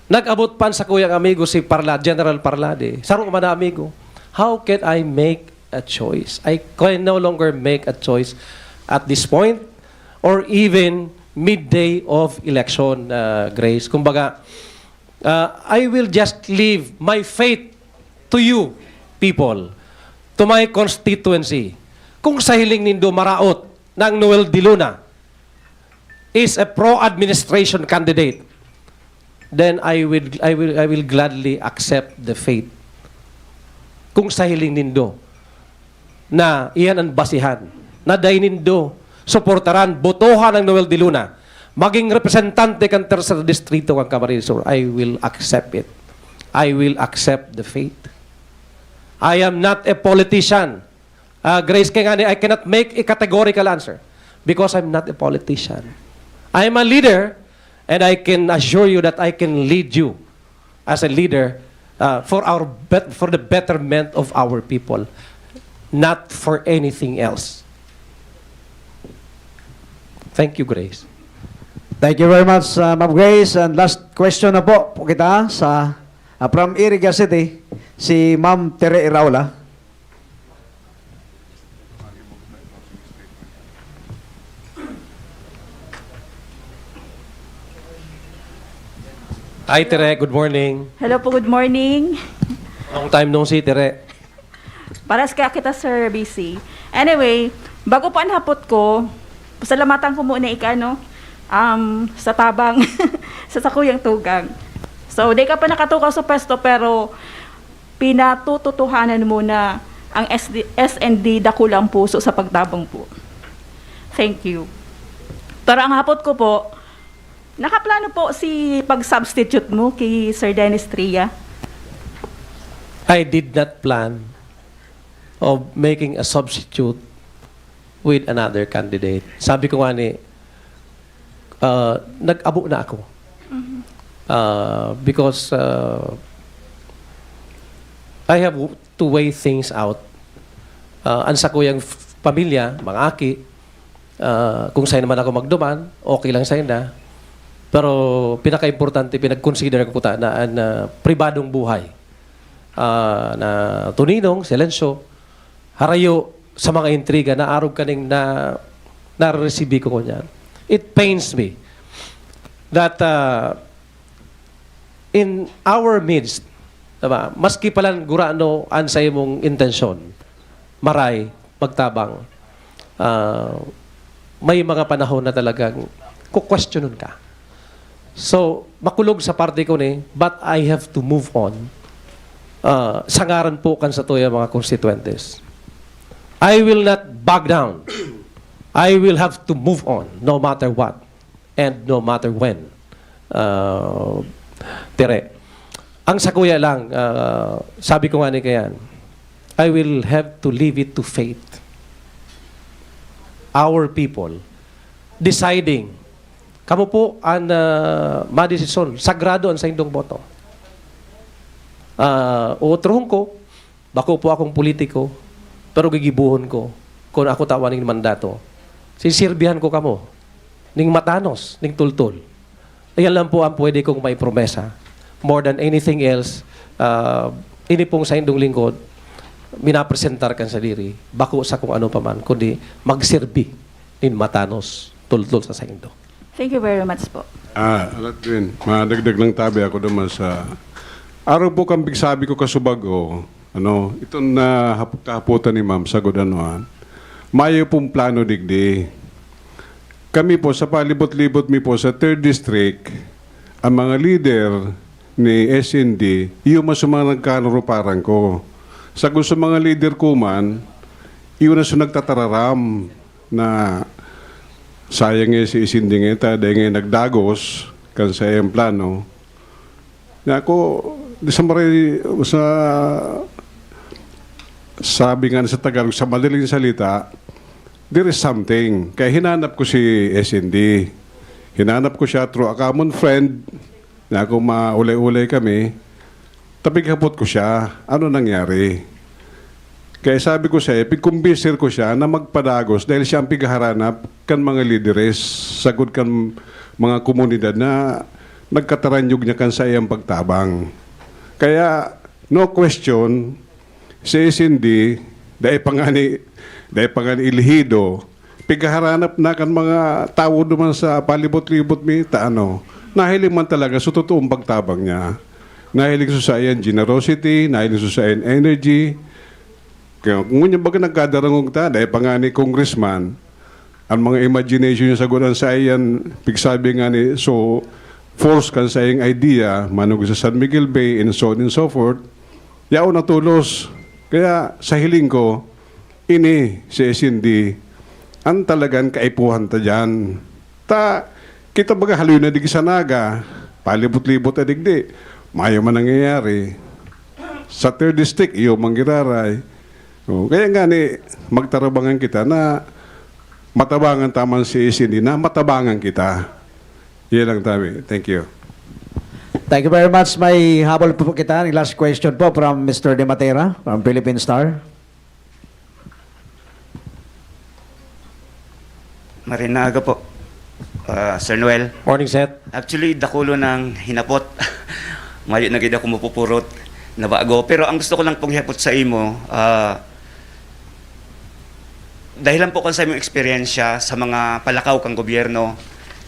Nag-abot pan sa kuyang amigo si Parla, General Parlade. Saro man na amigo. How can I make a choice? I can no longer make a choice. at this point or even midday of election, uh, Grace. Kumbaga, uh, I will just leave my faith to you people, to my constituency. Kung sa hiling nindo maraot na ang Noel de Luna is a pro-administration candidate, then I will, I will, I will gladly accept the fate. Kung sa hiling nindo na iyan ang basihan, na dai nindo suportaran, botohan ang Noel de Luna, maging representante kan Tercer Distrito kan Camarines Sur, I will accept it. I will accept the fate. I am not a politician. Uh, Grace, kaya nga ni, I cannot make a categorical answer because I'm not a politician. I am a leader, and I can assure you that I can lead you as a leader, uh, for our bet-, for the betterment of our people, not for anything else. Thank you, Grace. Thank you very much, uh, Ma'am Grace. And last question na po, po kita sa, uh, from Iriga City, si Ma'am Tere Iraola. Hi, Tere. Good morning. Hello po, good morning. Long time no see, Tere. Paras kaya kita, Sir B C. Anyway, bago po ang hapot ko, pasalamatan ko muna ika, no? Um, sa tabang, sa sakuyang tugang. So, di ka pa nakatukaw sa pwesto, pero pinatututuhanan mo na ang S D, S N D dakulang puso sa pagtabang po. Thank you. Pero ang hapot ko po, nakaplano po si pag-substitute mo kay Sir Dennis Tria? I did not plan of making a substitute with another candidate. Sabi ko nga ni, uh, nag-abo na ako. Uh, because uh, I have to weigh things out. Uh, ang sakuyang f- pamilya, mga aki, uh, kung saan naman ako magduman, okay lang sa'yo na. Pero pinaka-importante, pinag-consider ko ta na ang uh, pribadong buhay uh, na tuninong, silensyo, harayo sa mga intriga na arog kaning na nare-receive ko niyan. It pains me that uh, in our midst, diba, maski palan gurano an sa imong intensyon, maray, magtabang, ah, may mga panahon na talagang kukwestiyonon ka. So, makulog sa parte ko ni, but I have to move on, ah, sa ngaran po kan sa tuya mga constituentes. I will not back down. I will have to move on no matter what and no matter when. Uh, Tere, ang sakuya lang, uh, sabi ko nga ni Kayan, I will have to leave it to fate. Our people deciding. Kamo po ang uh, madesisyon. Sagrado ang saindong boto. Uh, utrohon ko, bako po akong politiko, pero gigibuhon ko kung ako tawan ning mandato. Sisirbihan ko kamo ning matanos, ning tultol. Ayan lang po ang pwede kong maipromesa. More than anything else, uh, ini pong saindong lingkod, minapresentar kan sadiri, bako sa kung ano pa man, kundi magsirbi nin matanos, tultol sa saindo. Thank you very much po. Ah, alat din. Madagdag lang tabi ako naman sa araw po kang pigsabi ko kasubag o ano, itong na kahapotan ni ma'am sa Godanuan. Mayo pong plano digdi. Kami po, sa palibot-libot mi po sa third District, ang mga leader ni S N D, yung mas mga nagkanuruparan ko. Sa gusto mga leader ko man, yun na sa nagtatararam na sayang eh si S N D ngeta, dahil nga nagdagos kan sa iyang plano. Na ako, di sa maray, sa, sabi nga sa Tagalog, sa madaling salita, there is something. Kaya hinanap ko si S N D. Hinanap ko siya through a common friend na ako maulay-ulay kami. Tapighapot ko siya, ano nangyari? Kaya sabi ko siya, pigkumbinser ko siya na magpadagos dahil siya ang pighaharanap kan mga lideres, sagod kan mga komunidad na nagkataranyog niya kan sa iyang pagtabang. Kaya, no question, si S N D, dahil pa nga ni, dahil pa nga ni Elegido, pighaharanap na kan mga tawo duman sa palibot-libot mi, ta ano, nahiling man talaga sa totoong pagtabang niya. Nahiling sa saiyang generosity, nahiling sa saiyang energy. Kaya ngunyan baga nagkadarangog ta, dahil pa nga ni congressman, ang mga imagination niya sagkod an saiyang pigsabi nga ni, so, force kan saiyang idea, manugod sa San Miguel Bay, and so on and so forth, yaon na tolos. Kaya sa hiling ko, ini si S N D, ang talagang kaipuhan ta diyan. Ta, kita baga haloy na digdi sa Naga, palibot-libot na digdi. Mayo man nangyayari. Sa third district, iyo manggiraray. Oh, kaya nga ni, magtarabangan kita na matabangan taman si S N D na matabangan kita. Yan lang tabi. Thank you. Thank you very much. May habol po kita. Ang last question po from Mister De Matera from Philippine Star. Marinaga po, ah, Sir Noel. Morning, Seth. Actually, dakulo ng hinapot. Mayo na gid ako mapupurot na bago. Pero ang gusto ko lang pong ihapot sa imo, ah, dahil lang po kan sa imong eksperyensya sa mga palakaw kang gobyerno,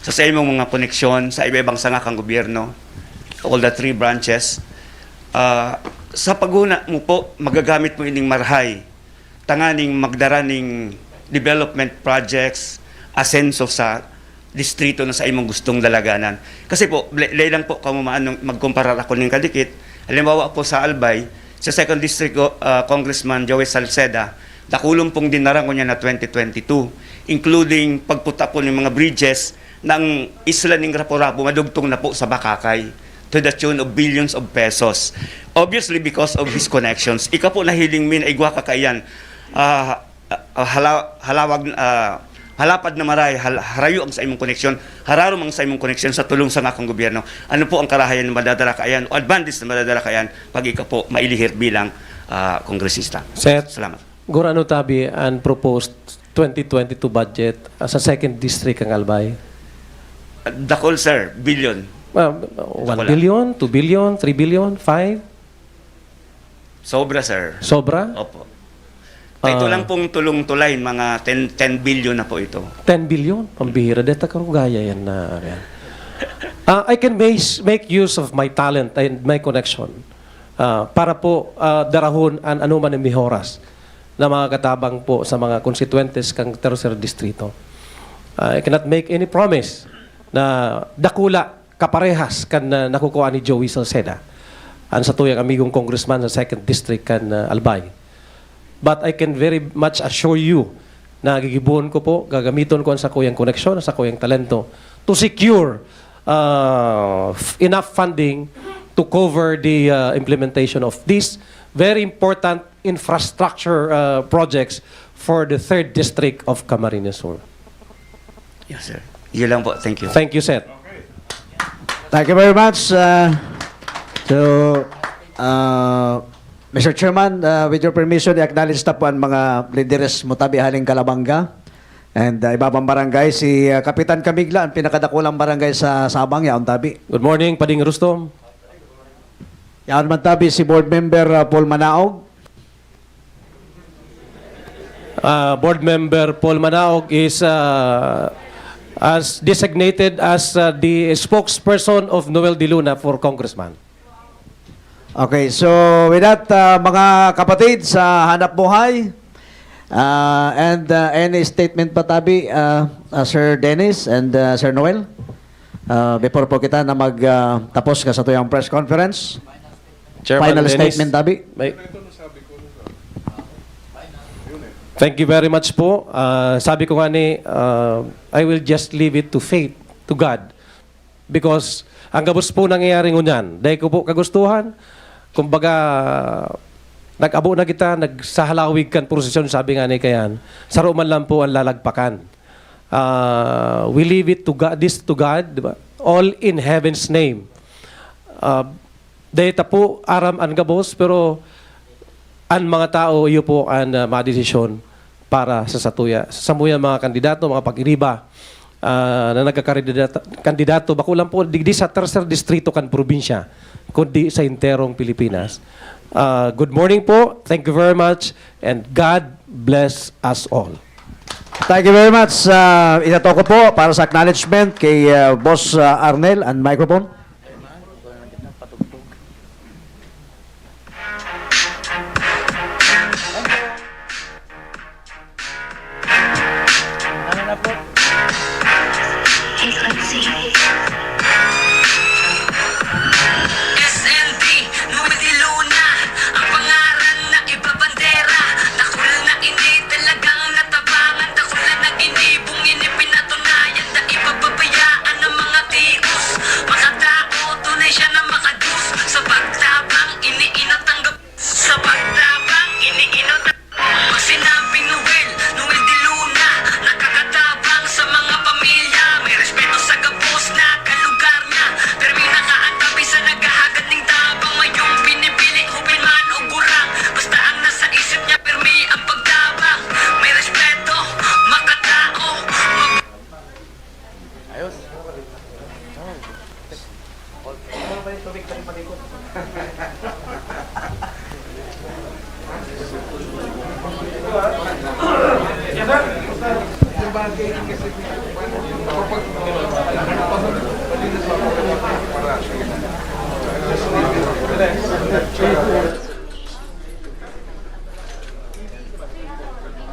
sa, sa imong mga koneksyon sa iba-ibang sanga kang gobyerno, all the three branches, ah, sa paghuna mo po, magagamit mo ining marahay tanganing magdara ning development projects, asenso sa distrito na sa imong gustong dalaganan. Kasi po, le- lay lang po kamo maanong magkumparar ako ning kadikit. Halimbawa po sa Albay, sa second district, uh, Congressman Joey Salceda, dakulon pong dinara ngunyan na twenty twenty-two, including pagputa po ng mga bridges ng isla ning Rapu-Rapu madugtong na po sa Bakakay to the tune of billions of pesos. Obviously, because of his connections. Ika po nahiling mi na igwa ka kaiyan. Ah, ah, hala, halawag, ah, halapad na maray, hal, harayo ang sa imong koneksyon, hararom ang sa imong koneksyon sa tulong sa ngakong gobyerno. Ano po ang karahayan na madadala kaiyan o advantage na madadala kaiyan pag ika po mailihir bilang, ah, kongresista? Seth, Salamat. Gurano tabi ang proposed twenty twenty-two budget, ah, sa second district ang Albay? Dakol, sir. Billion. Ah, one billion, two billion, three billion, five? Sobra, sir. Sobra? Opo. Ito Ah. lang pong tulong tulay, mga ten, ten billion na po ito. Ten billion? Pambihira. Deta karugaya yan na yan. Ah, I can make, make use of my talent and my connection ah, para po ah, darahon an anuman na mihoras na mga katabang po sa mga konstituentes kang Tercer Distrito. Ah, I cannot make any promise na dakula kaparehas kan ah, nakukuha ni Joey Salceda, ang satuyang amigong congressman sa second district kan ah, Albay. But I can very much assure you na gigibohon ko po, gagamiton ko ang sakuyang koneksyon, ang sakuyang talento to secure uh, f- enough funding to cover the uh, implementation of these very important infrastructure uh, projects for the third district of Camarines Sur. Yes, sir. Yun lang po. Thank you. Thank you, Seth. Thank you very much. Uh, so, uh, Mister Chairman, uh, with your permission, i-acknowledge ta po ang mga lideres mo tabi haling Calabanga. And uh, ibabang barangay, si uh, Kapitan Camigla, ang pinakadakulang barangay sa Sabang, yaon tabi. Good morning, Pading Rustom. Yaon man tabi si Board Member uh, Paul Manaog. Uh, Board Member Paul Manaog is uh, as designated as uh, the spokesperson of Noel De Luna for Congressman. Okay, so with that, uh, mga kapatid sa hanap buhay, uh, and uh, any statement pa tabi, uh, uh, Sir Dennis and uh, Sir Noel, uh, before po kita na mag uh, tapos ka sa tuyang press conference. Chairman Final Dennis, statement tabi. May, thank you very much po. Ah, sabi ko nga ni, ah, I will just leave it to faith, to God. Because ang gabos po nangyayari ngunyan, dahil ko po kagustuhan, kumbaga, nag-abo na kita, nagsahalawig kan prosesyon, sabi nga ni Kayan, saro man lang po ang lalagpakan. Ah, we leave it to God, this to God, di ba? All in heaven's name. Ah, dahil ta po aram an gabos, pero an mga tao, iyo po an ah, madesisyon para sa satuya. Sa samuya mga kandidato, mga pag-iriba ah, na nagkakandidato, kandidato, bako lang po, digdi sa tercer distrito kan probinsya, kundi sa enterong Pilipinas. Ah, good morning po, thank you very much, and God bless us all. Thank you very much. Ah, itataw ko po para sa acknowledgement kay, ah, Boss, ah, Arnel, ang microphone. Ano na po? S N D, Noel de Luna, ang pangaran na ibabandera. Dakul na ini talagang natabangan, dakul na ginibong ini pinatunayan. Da ibababayaan ang mga tios, makatao, tunay siya na makadiyos. Sa pagtabang, ini inatanggap. Sa pagtabang, ini inatanggap. Pag sinabing Noel, Noel de Luna, nakakatabang sa mga pamilya. May respeto sa gabos na kalugar niya. Pirmi nakaantabi sa naghahagad ning tabang. Mayong pinipili, hupil man o gurang. Basta ang nasa isip niya, pirmi ang pagtabang. May respeto, makatao, mag- Ayos.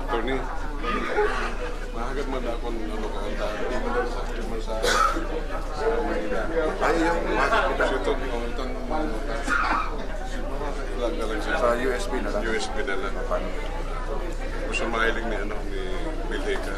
Attorney, mahagad man akong ano ka, ang dati mo daw sa akin man sa, sa Manila. Ay, yung, mas kita dito, yung itong, ano, lang na lang siya. Sa U S B na lang. U S B na lang. Paano? Gusto mahiling ni, ano, ni Bill Hica.